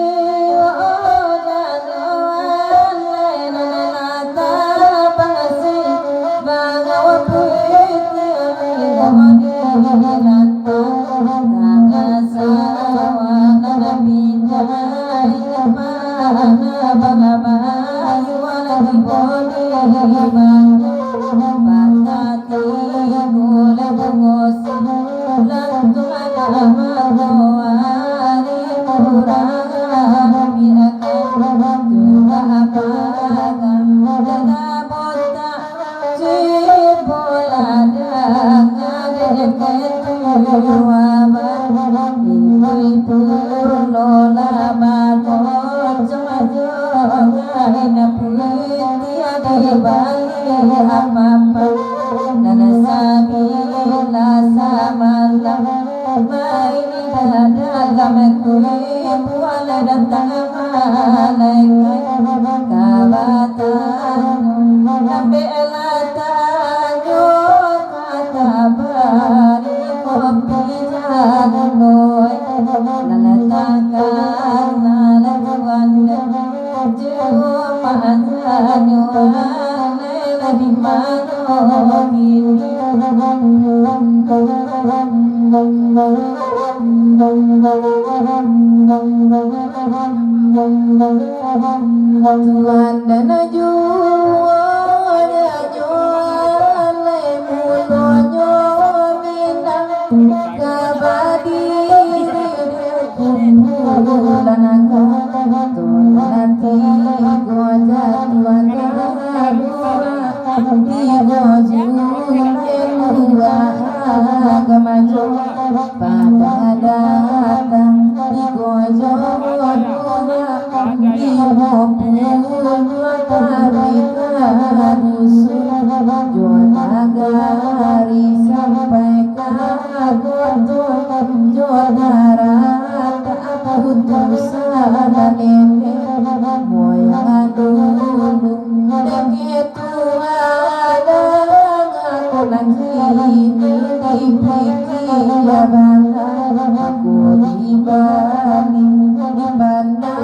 oh, jagoan, lain-lain. Kami akan tulah pagang, dada botak, cipo ladang, adek ketua baru, itu pulo lah bakoncong jo kain putiah di balik apapan, nan sabila samalam main dalam kue buah datang malaikat ka batanyo, ambeklah tanyo ka tabari kopi jando, nan takana tuan juo makanyo alai lah di mano kini. Tuan dan juo nyo alai mulonyo minang ka badiri di kumpulan ka. Tuan tigo jatuah ka dua, tigo juo dua ka majo. Padang datang tigo jo dua, limo puluah taruih ka dusun, jo nagari sampai ka koto, jo darat tak putus, nenek moyang dulu dek Tuhan, aku nan kini dipikia bana. Aku di Bali, di Banda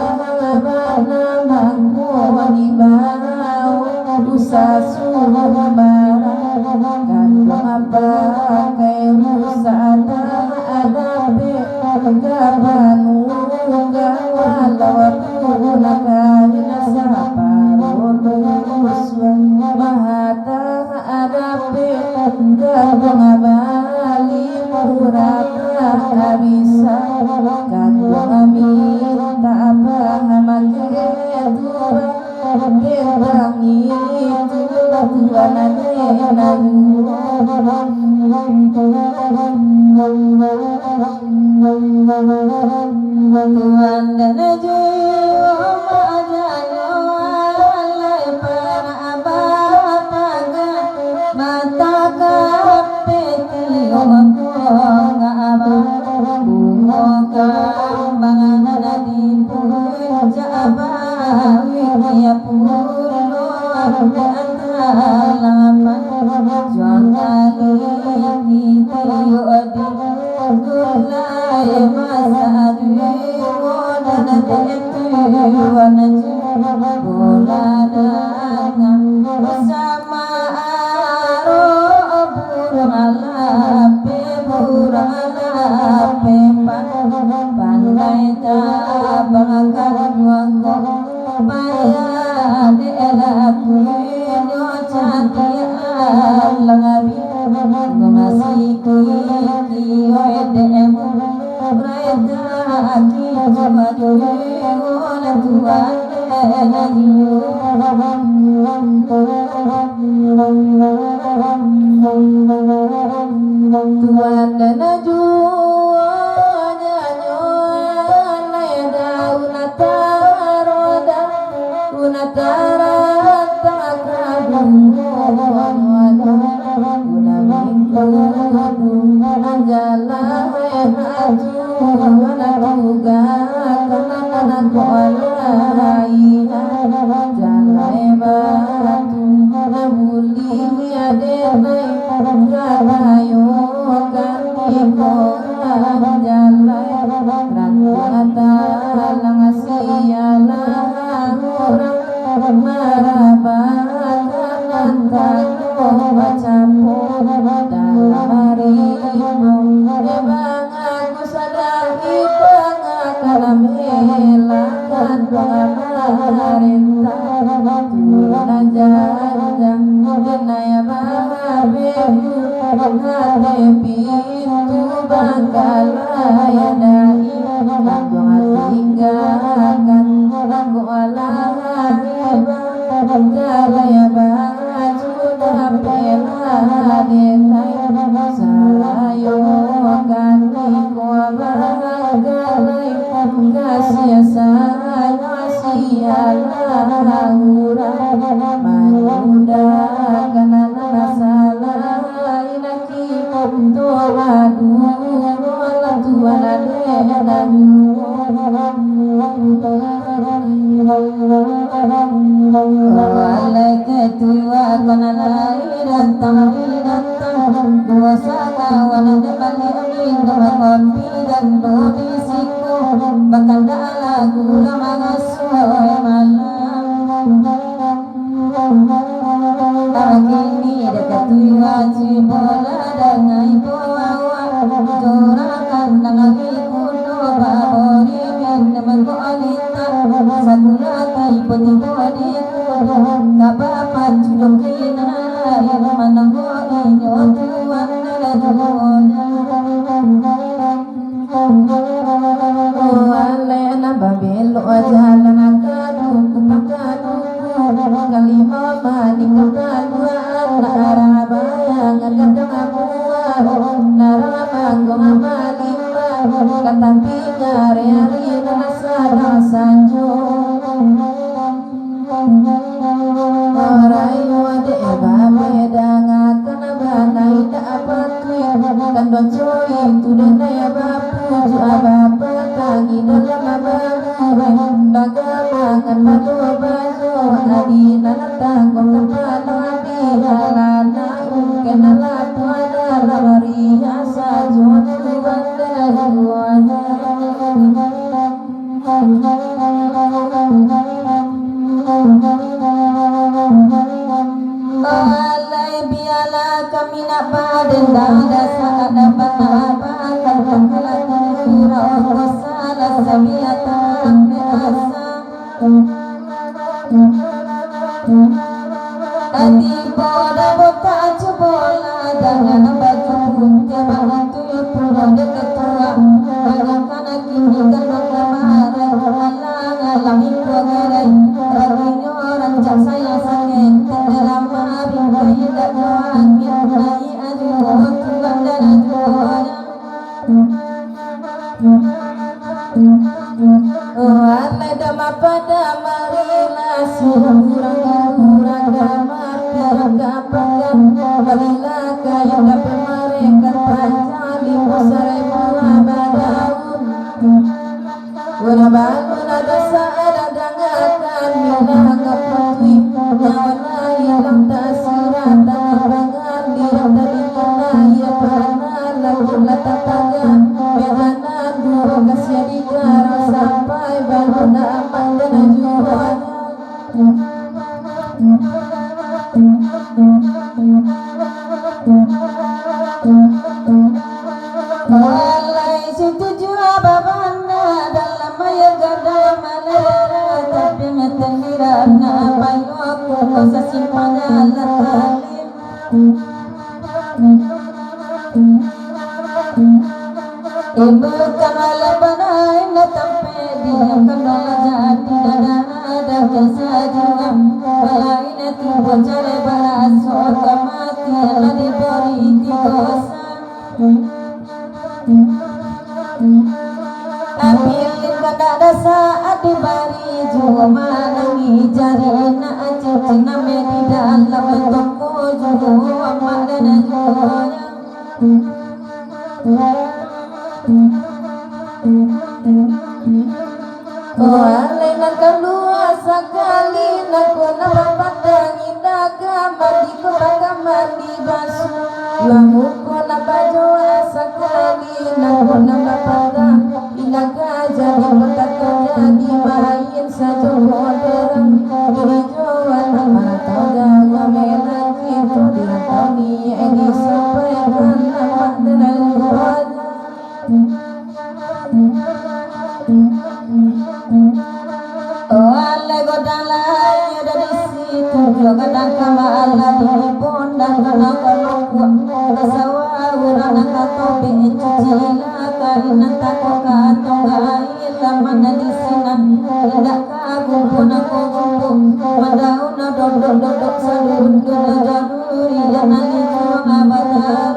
Bana, mangko di bawah rusa sumbarang. Kanduang pakai rusa tak dapek ka panunggang, walaupun kain saparuah dusuang, mata dapek kanduang bali murah tak bisa, kanduang minta paham ke Tuhan. Tentang itu, Tuhan ade na juo. Tuan dan juo majalan, lai parak bapagang, mata ka Peti okong abah, bungo kambangan di puncak abah, widia pulo di atas lapan. Juang kali kitiyo di gulai masak duo, nan tetu wan bola dangang sama Maaro buruang lapeh, buruang lapeh pan-, pandai tabang ka duo kok. Payah dek lakuinyo cantiak alang abih, mangasiki kioi dek mu. Tuan dan juo nyanyo, lai daun taroda, daun tarata ka bungo, guna mingkudu anjalah hatu. Jalai batu nan buliah denai, karayo kan iko jalai. Rantiang talang sialah urang, maraba ka nan tado bacapo dalam rimbo. Emang Aku sadang ipangakan melakan pamarintah. Tulah janjang denai babebu, hati pintu bangkalai dai, tangguang tingga Galai baju dapek lah denai, sayo kaniko bagalai, kasiah sayo sialah urang, manudakan nan salah inaki. Untuak aduh, lah tuan ade nan juo. Alai ketua kana lai datang, datang. Duo sakawan ade baliak minum kopi dan duo di siko. Bakandak lagu lah mangasuah malam. Kini dek ketua cubolah dangai bawa. Juragan nan lagi kudo babori minum kolita. Sagula tibo-tibo di kudo, ka bapacu dongki nan lain, mananggo inyo tuan nan juo. Alai nan babelok jalan ka duku pakaduku, kalimo manikah kaduaan, arah bayangan gadang amuah, arah mangguang malimpah, ka tapi nyari-ari nan sadang sanjo. Rayo dek babedangakan bana indak patuik, tando curi tu denai bapujuak, bapatangi dalam baburai, bagamangan pado bajo, adi nan tangguang kapalo, adi alah nak ungkek nan lapuak dalam riak sajo tu bandar juo. Alai bialah kami nak badendang, dasar nak dapat apa, kan kalah kira, oh, salah sabiatang biasa. Ati bola botak cubolah, dangan baju putiah, bangatui pulo dek ketua. Barangkana kini kan bakamareh, alang-alang iko gerai, ratinyo rancak sayang sangaik, tengah lama bingkai dak doa, angin naik aju, tuan dan aju. Alai dama pada marilah, surang-urang ka mati ka pakan, marilah kain dapek marekan panjang limo saribu badaun. Urang bangun ado salah dangakan, minang putui, nyawa nan ilang tak suratan, pangan dirang dari tanah, iya panah langit lah tapagang, bejanan duo kasiah digarang, sampai balun amat dan juo. Alai setuju babanda dalam maya gadang malera, tapi ngatang dirana payo aku ko sasimpang jalan talim. Ibu kamala banai na tampek dia, kanolah jadi dada ada biasa jua. Balain tibo cari balaso, kamatian lah diberi tigo sa. Apilin kandak dasa dibari jua, manangi jari nak cincin name di dalam toko jua, mandan jua. Alai nan kalua sakali, nan ko nan bapatang indak ka mandi, ko baka mandi basuah. Lah muko nan bajoa sakali, nan ko nan bapatang indak ka jadi, ko tak ka jadi, main sajo ko derang. Diri jua nan matau gawa menan kito, di rantau ni di sampai ka lamak dalam keluarga. Alai godang lai ado di situ, jua gadang kama alah di pondang, gadang kalongkuak ka sawah, urang nan ka tobek cuci lah, kain nan tako ka atong, aia lah mana di sinan, indak ka gumpu nan ko gumpu, madaun Dodok-dodok sadundun jaluri, nan iko abadaruak.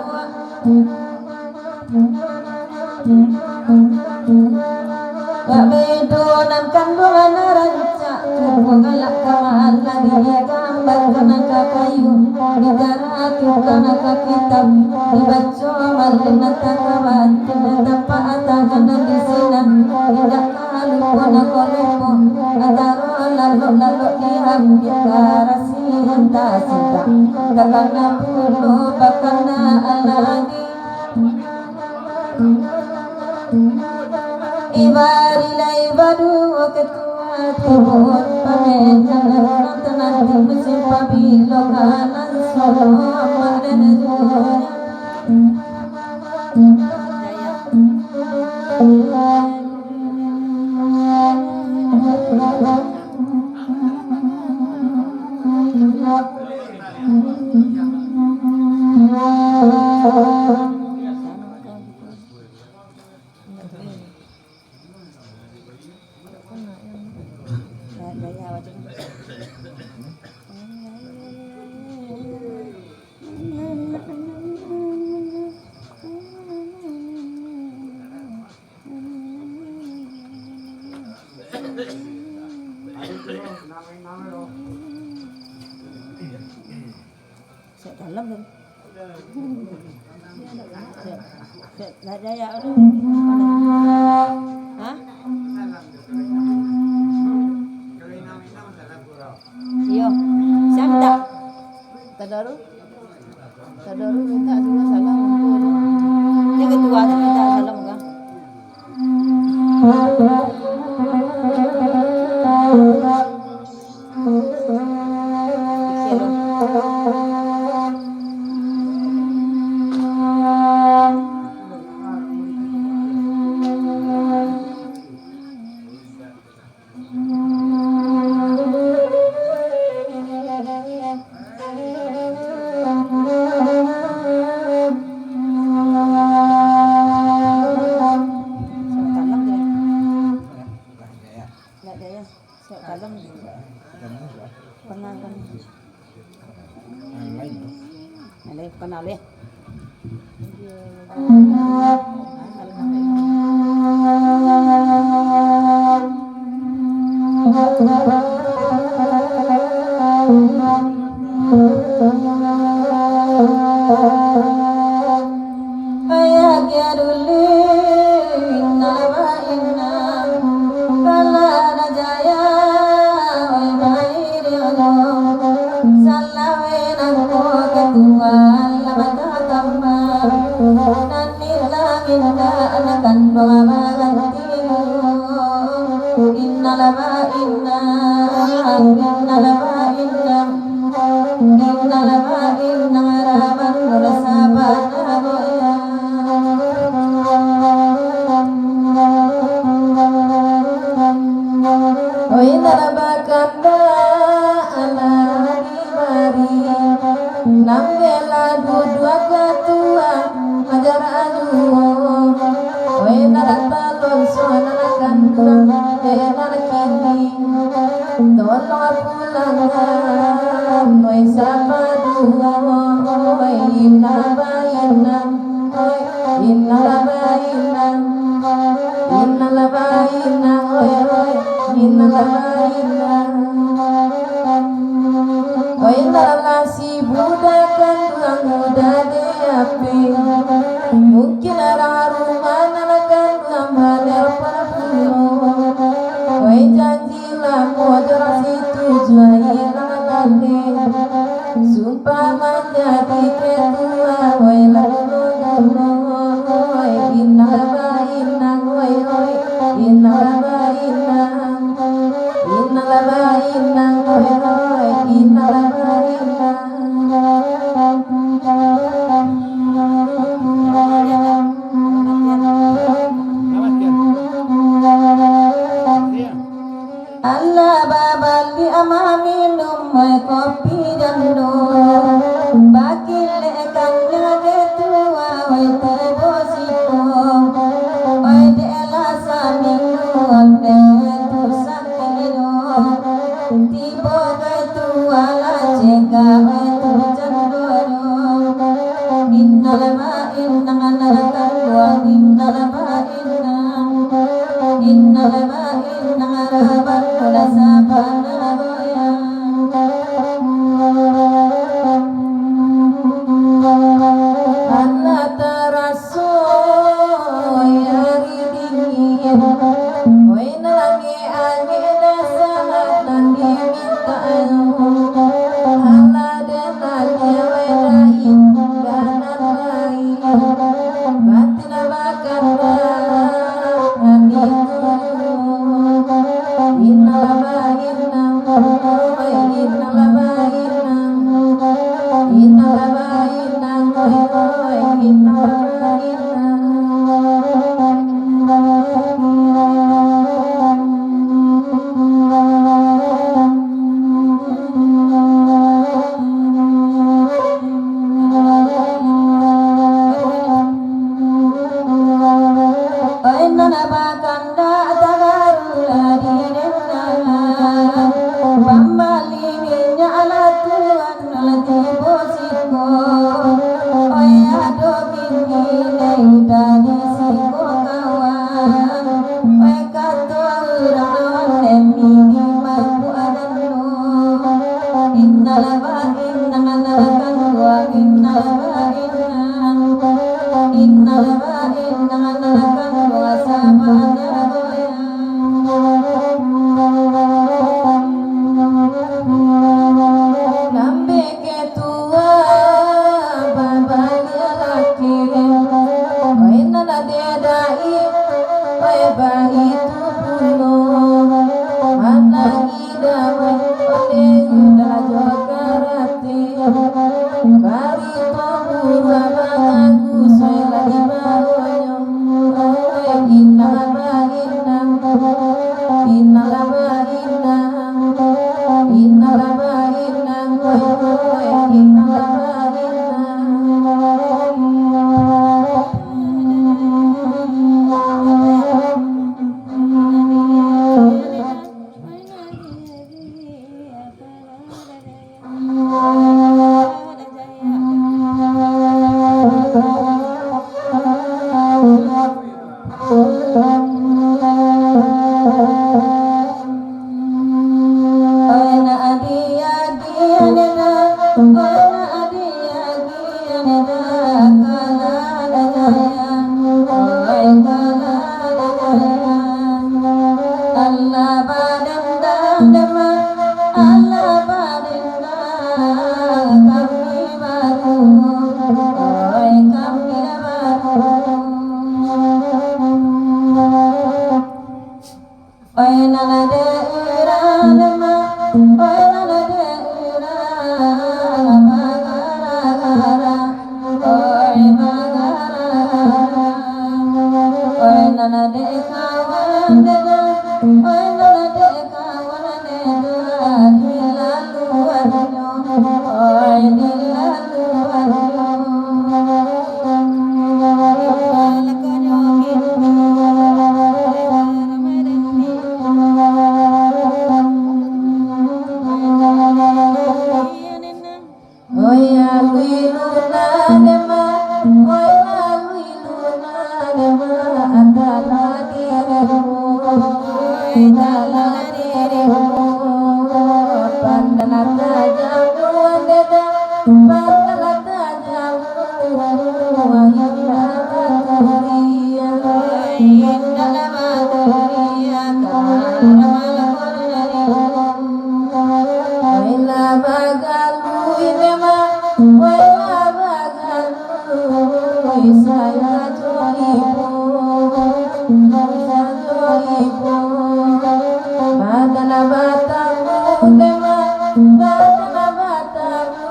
Bak bedo nan kanduang nan rancak, tubuah galak ka malah digambarkan ka kayu, digaratukan ka kitab, dibaco malin nan takaban, nan tapak tangan nan di sinan, indak Lalu pun ako lupo, antaro lalok-lalok diambiak karasi nan tasintak, takana pulo bakana alagi. Ibari lai baduo ketua tibo, pamenan nanti musim pabilo kanan solo manen dunia. Siap dalam kan? Siap, siap, siap dayak tu. Ha? Iyo. Siap tak? Tadaru? Tadaru minta suruh salam untuk dia ketua tu minta salam kan? Siap kalem tu. Pernah kan? Aleh, pernah aleh. Ayah kia dulu, inna ba inna, kala da jaya, oi bairi ado, salawe nangko ketua, lama takamba, nan ilang indak, anak kanduang baganti. Innal ba'inna, innal ba'inna, innal ba'inna, raban rasa pada goyang. Oi, ndak bakanda anak. Mari, nan bela duduak katua, majar aduo. Oi, nan talon suanan kanduang, eh, nan kini. Tolong pulangan, oi, sapaduo. Oi, inna ba inna. Oi, innal ba'inna, innal ba'inna, oi, oi, innal ba'inna. Oi, dalam nasi budak kanduang udah diapi. Mungkin arah rumah nan kanduang banar parpulo. Oi, janji Lamo jo rasi tujuah ilang laleh, sumpah manjadi ketua, woi, lamo, lamo, woi, inang ba inang, woi, woi, inang ba inang, inang ba inang, woi, woi, inang ba inang. Alah babali amah minum, woi, kopi jando. Bakilek kan nyo ketua, woi, tibo siko. Woi, dek lah saminggu, ondeh tu sakik do. Tibo ketua, Lah sabana goyang. Alah taraso ari dingin. Oi, nan angek-angek dasa nan dimintak. Alah den alah wai lain, kanan lain. Batin Inna Oi, nan bakandak tagaru lah di dendangan, pambali minyak lah tuan lah tibo siko. Oi, ado kini dek udah di siko kawan. Oi, kato urang awan demi di mampu adan lo. Innal ba'in, innal ba'in. Innal ba'in, innal ba'in, sabana goyang. Lambek ketua babaliak laki, oi, nan ade dai, oi, baitu pulo, manangih. Damai ondeh udah jo karate, barito buruak mangaku suai lah dibaonyo. Oi, innal ba'in, innal ba'in, innal ba'in, oi, oi, innal ba'in. Alah badendang dema, alah badendang kami baru, oi, kami baru. Oi, nan ade urang dema, oi, nan ade urang bagara-gara, oi, bagara-gara. Oi, nan ade kawan dema, oi, nan ade kawan dema, dilaluan lo, oi, dilaluan lo. Oi, alui luna dema, oi, alui luna dema, antano dirimu, oi, antano dirimu. Pandanlah tajam, oi, dada, pandanlah tajam. Badan batamu, badan batamu.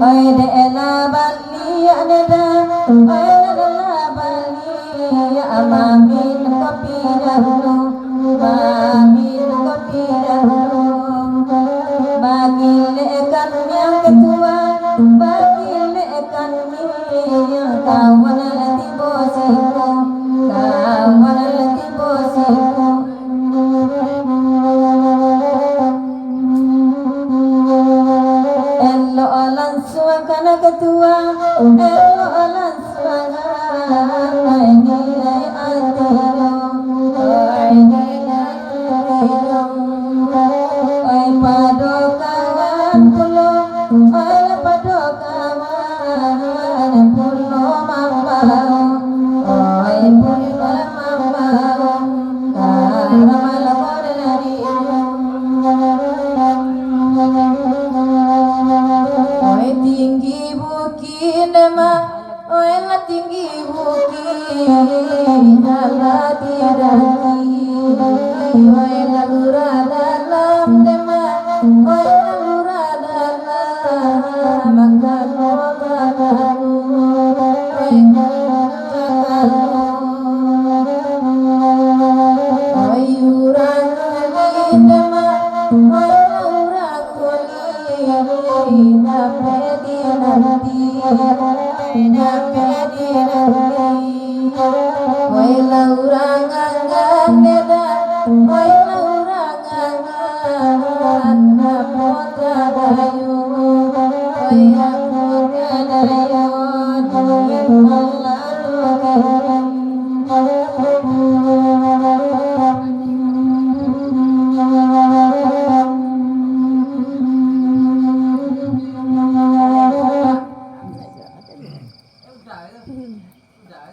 Oi, dek lah baliak neda, oi, dek lah baliak, mamin kopi dahulu, mamin kopi dahulu. Bagilekkan yang ketua, bagilekkan yang kawan lah tibo siko, kawan lah tibo siko. Anak ketua, elok alah sumangan, ai nilai ati dong, ai nilai ati dong. Ai pado kawan pulo, ai pado kawan pulo mambaong, ai pulo mambaong. Oi tinggi bukik, oi lah tinggi bukik, alah tinggi. Oi lah lurah dalam, oi lah lurah dalam, mangkano, mangkano, oi mangkano. Oi urang Oi urang Koli, dapek dinanti, dapek dinanti. Oi lah urang Anggan Medan, oi lah urang Anggan, apo tadayo, oi apo tadayo, di Allah.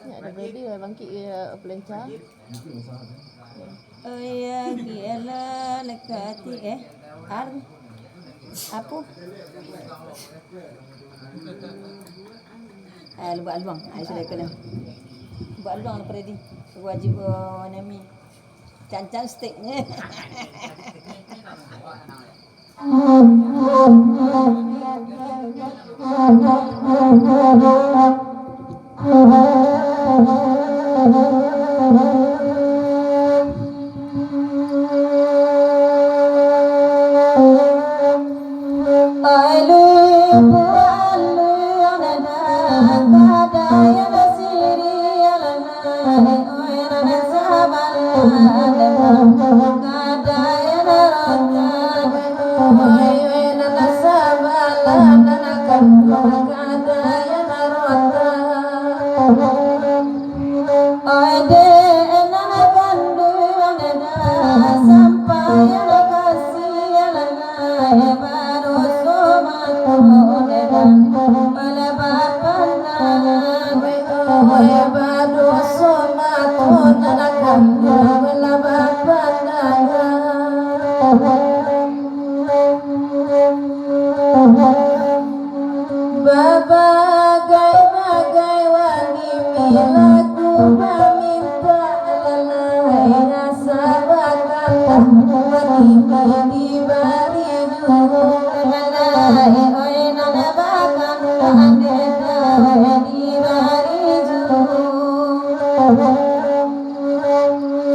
Ado ready lah bangkit ke pelancar. Oh ya, gialah lekati eh. Ar. Apo? Eh, lubuak aluang. Ai sudah kena. Lubuak aluang lah ready. Wajib oh, nami. Cancang steknyo. Babagai-bagai wani milaku mamintak lalai. Sabakan wani dibari juo. Oi, nan bakan ande dibari juo.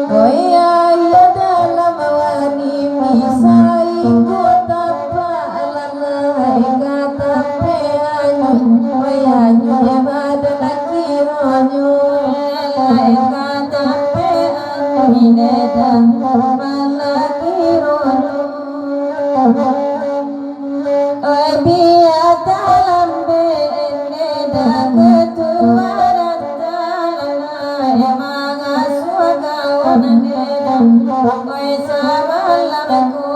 Oi, aia dalam wani misai ko tapak lalai ka tampek anyuik. Oi, anyuik badan kironyo lalai ka tampek Oi bia talambek ende dah ketua datang, oi mangasuah kawan ende dah, oi samalam ko,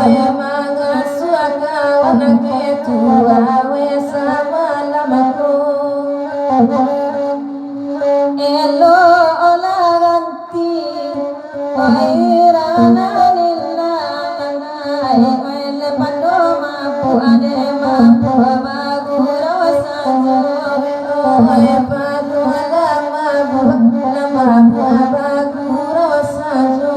oi mangasuah kawan ketua, oi samalam ko. Elok lah ganti, oi rana lila, oi lepas tu mapu ade mapu baguro sajo, oi padu lah mapu, lah mapu baguro sajo.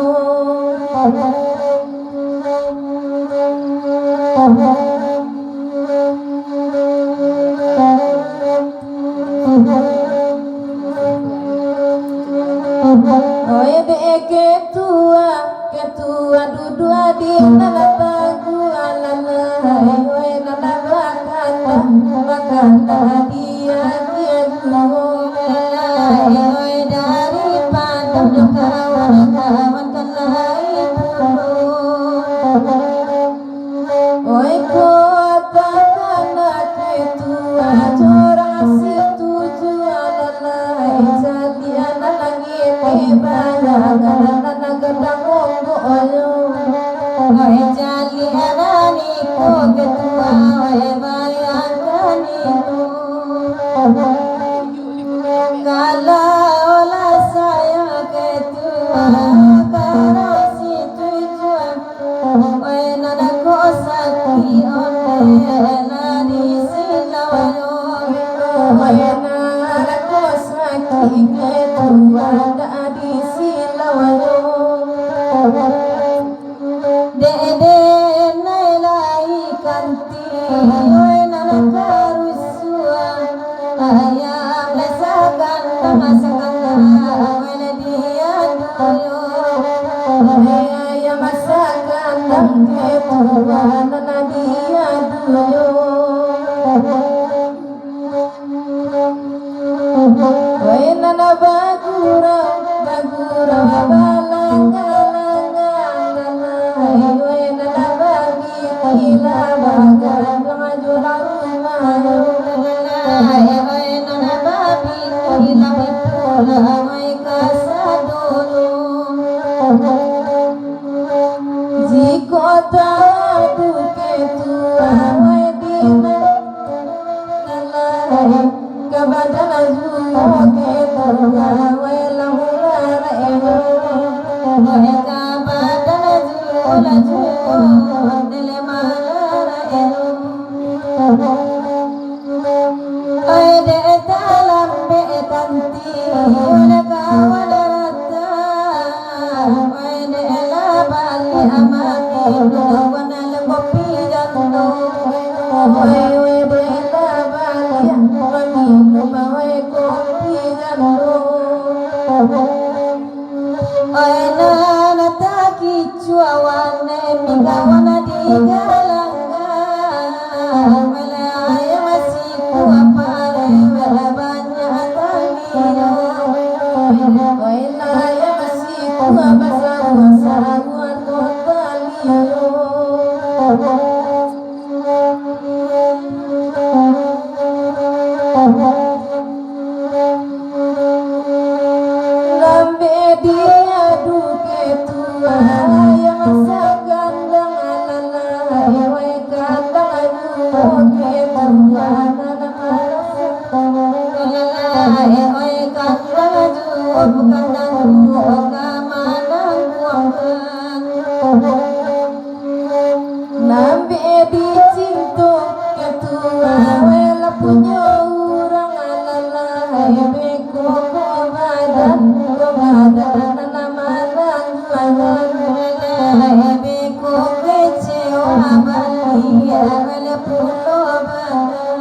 Oi dek ketua, ketua duduak di nan taguah lalai, oi nan bakana, bakana di agiah juo lalai, oi daripado kawan-kawan kan lai pulo. Oi kota kana ke Situju alalai, caliak nan langik di bayangan nan gadang onggok ayo. Oi, caliak nan iko ketua, oi, bayangkan iko. Kalau lah sayang ketua, kalau situju. Oi, nan ko sakik ondeh lah di silau yo. Oi, nan ko sakik ketua lah di silau yo. Dek, dek, nai lai kanti, oi, nan karusuah. Ayam lah sakandang, sakandang, wele diadu yo. Ayam sakandang, ketua nan diadu yo. Weh, nan bagurau, bagurau, balangga-langga, oi, weh, nan bagi Ila bagadang jo lah rumah yo. Oi, nan babini lah bapulang, oi, kasadonyo. Jikok taadu ketua, oi, di nan lai, ka badan juo ketua, oi, lah mularek yo. Oi, ka badan juo, lah juo, dele malarek yo. Oi, dek talambek kanti, oi, kawan rata. Oi, dek lah baliak mami, kawan lah kopi jando. Oi, oi, dek lah baliak mami, oi, kopi jando. Oi, nan takicuah wan, eh, minggawan di galanggang. Wele ayam masih kuah pare, wele banyak tanginyo. Oi, ayam masih kuah basawah-sawah kota liyo. Lambek diadu ketua, ayam sakandang alalai, oi, kandang juo ketua, nan malas. Alalai, oi, kandang juo, kandang juo, ka manangguangkan. Lambek dicinto ketua, wele punyo urang alalai, beko ko badan, ko badan nan manangguangan. Beko kecewa baliak, wele pulo badan.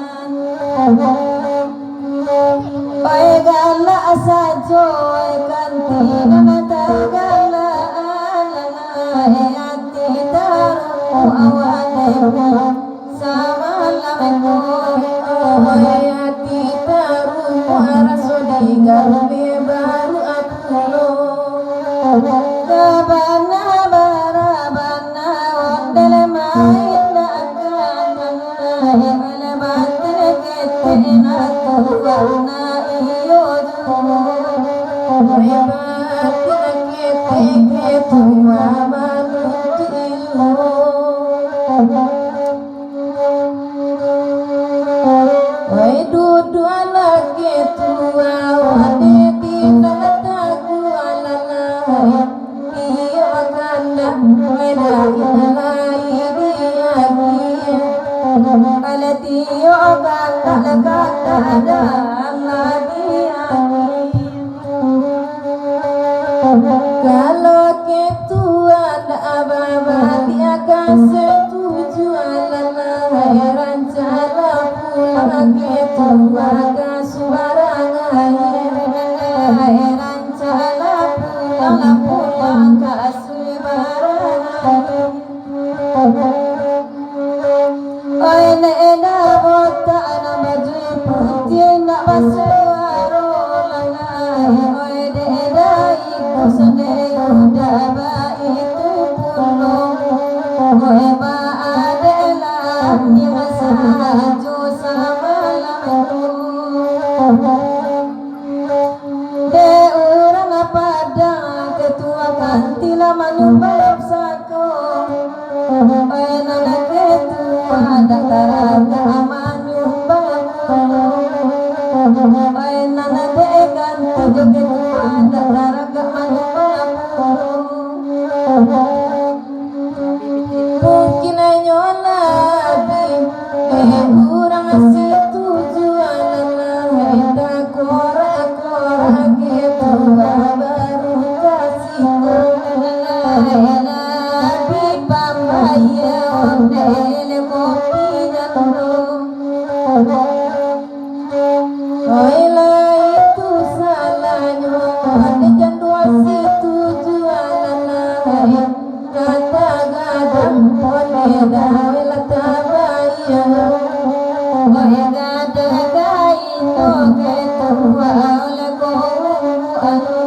Oi, galak sajo, oi, kanti nan tagalak, alalai, ati tarumo awak demo samalam ko. Oi, ati tarumo raso digarume baru apulo. Kabana bara bana ondeh main dak akan, alalai, batin ketek nan tuo nan iyo juo. Batin ketek ketua manutuik juo. Wai duduak lah ketua, wade di nan taguah lalai. Iyo kandak, wai lain lai diagiah. Kalau tiok kandak, kandak dah lah diagiah. Kalau ketua ndak babaliak, ka setuju alalai, rancaklah pulang ketua ka subarang aia. Rancaklah pulang, pulang ka subarang aia. Oi, dek eda botak nan baju putiah nak basuaro lalai. Oi, dek eda ibu sandai udah baitu pulo. Oi, ba adek lah yang sajo samalam tu. Dek urang Padang, ketua kanti lah manyumbang pusako. Oi nan ketua, dak taragak manyumbang pulo. Oi nan dek kanti jo ketua, dak taragak manyumbang pulo. Mungkin hanyo labiah dek urang situ juo nan lain, dak korak-korak ketua baru ka siko. Labiah pambayia ondeh kopi jando. Oi lah itu salahnyo, ade jando situ juo nan lain. Kata gadang pun eda, oi lah tabayia. Oi gadang kaino ketua, oleh kau anu.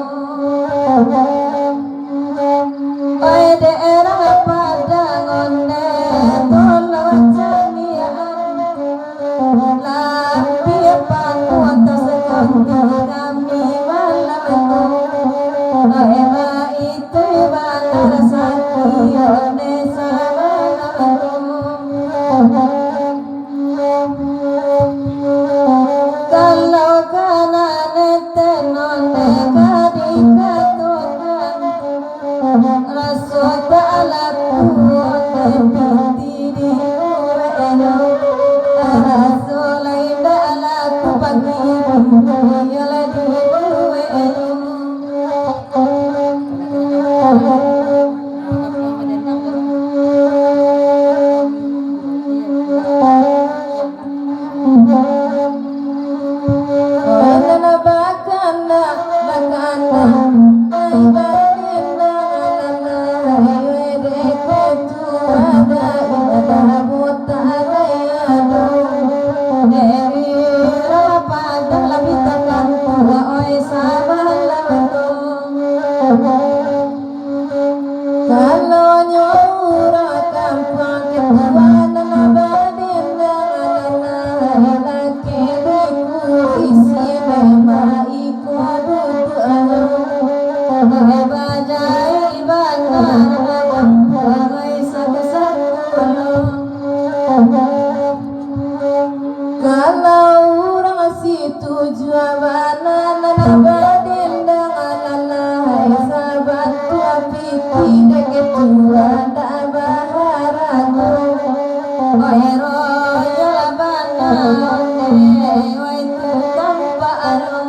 Oi daerah Padang ondeh, tolong caliak. Labiah panuah tasaganti kami malam tu. Ema itu bana rasaki ondeh samalam tu. Kalau kana neten ondeh ka dikatokan, raso tak laku ondeh piti di luek eno. Raso lai ndak laku pagi, iyo lah di luek eno. Oi nan bakanak, bakanak, ai balindangan, ai dek ketua, dak indak buta gaya doh. Dewi Rapadang lah bitakan, oi sabalah doh. Kalau nyo urang kampuang, ketua nan badendang, anak-anak laki di kurisi, memang iko duduaknyo. Bajai bana kampuang, ai satu-satu. Kalau urang situ juo bana nan badendang, alah lai sabantuak piti dek ketua ndak baharago. Oi royal bana ondeh, oi tukang paalo.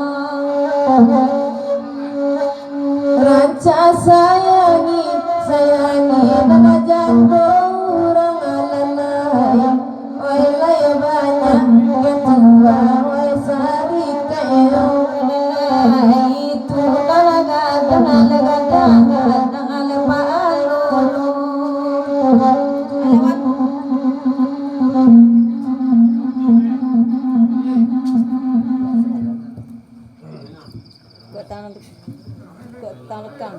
Rancak sayangi, sayangi nan jando urang alalai. Oi lai banyak ketua, oi sarikaik yo. Itu lah gadang, lah gadang, gadang, lah paalo. Kok tang, kok tang lekang.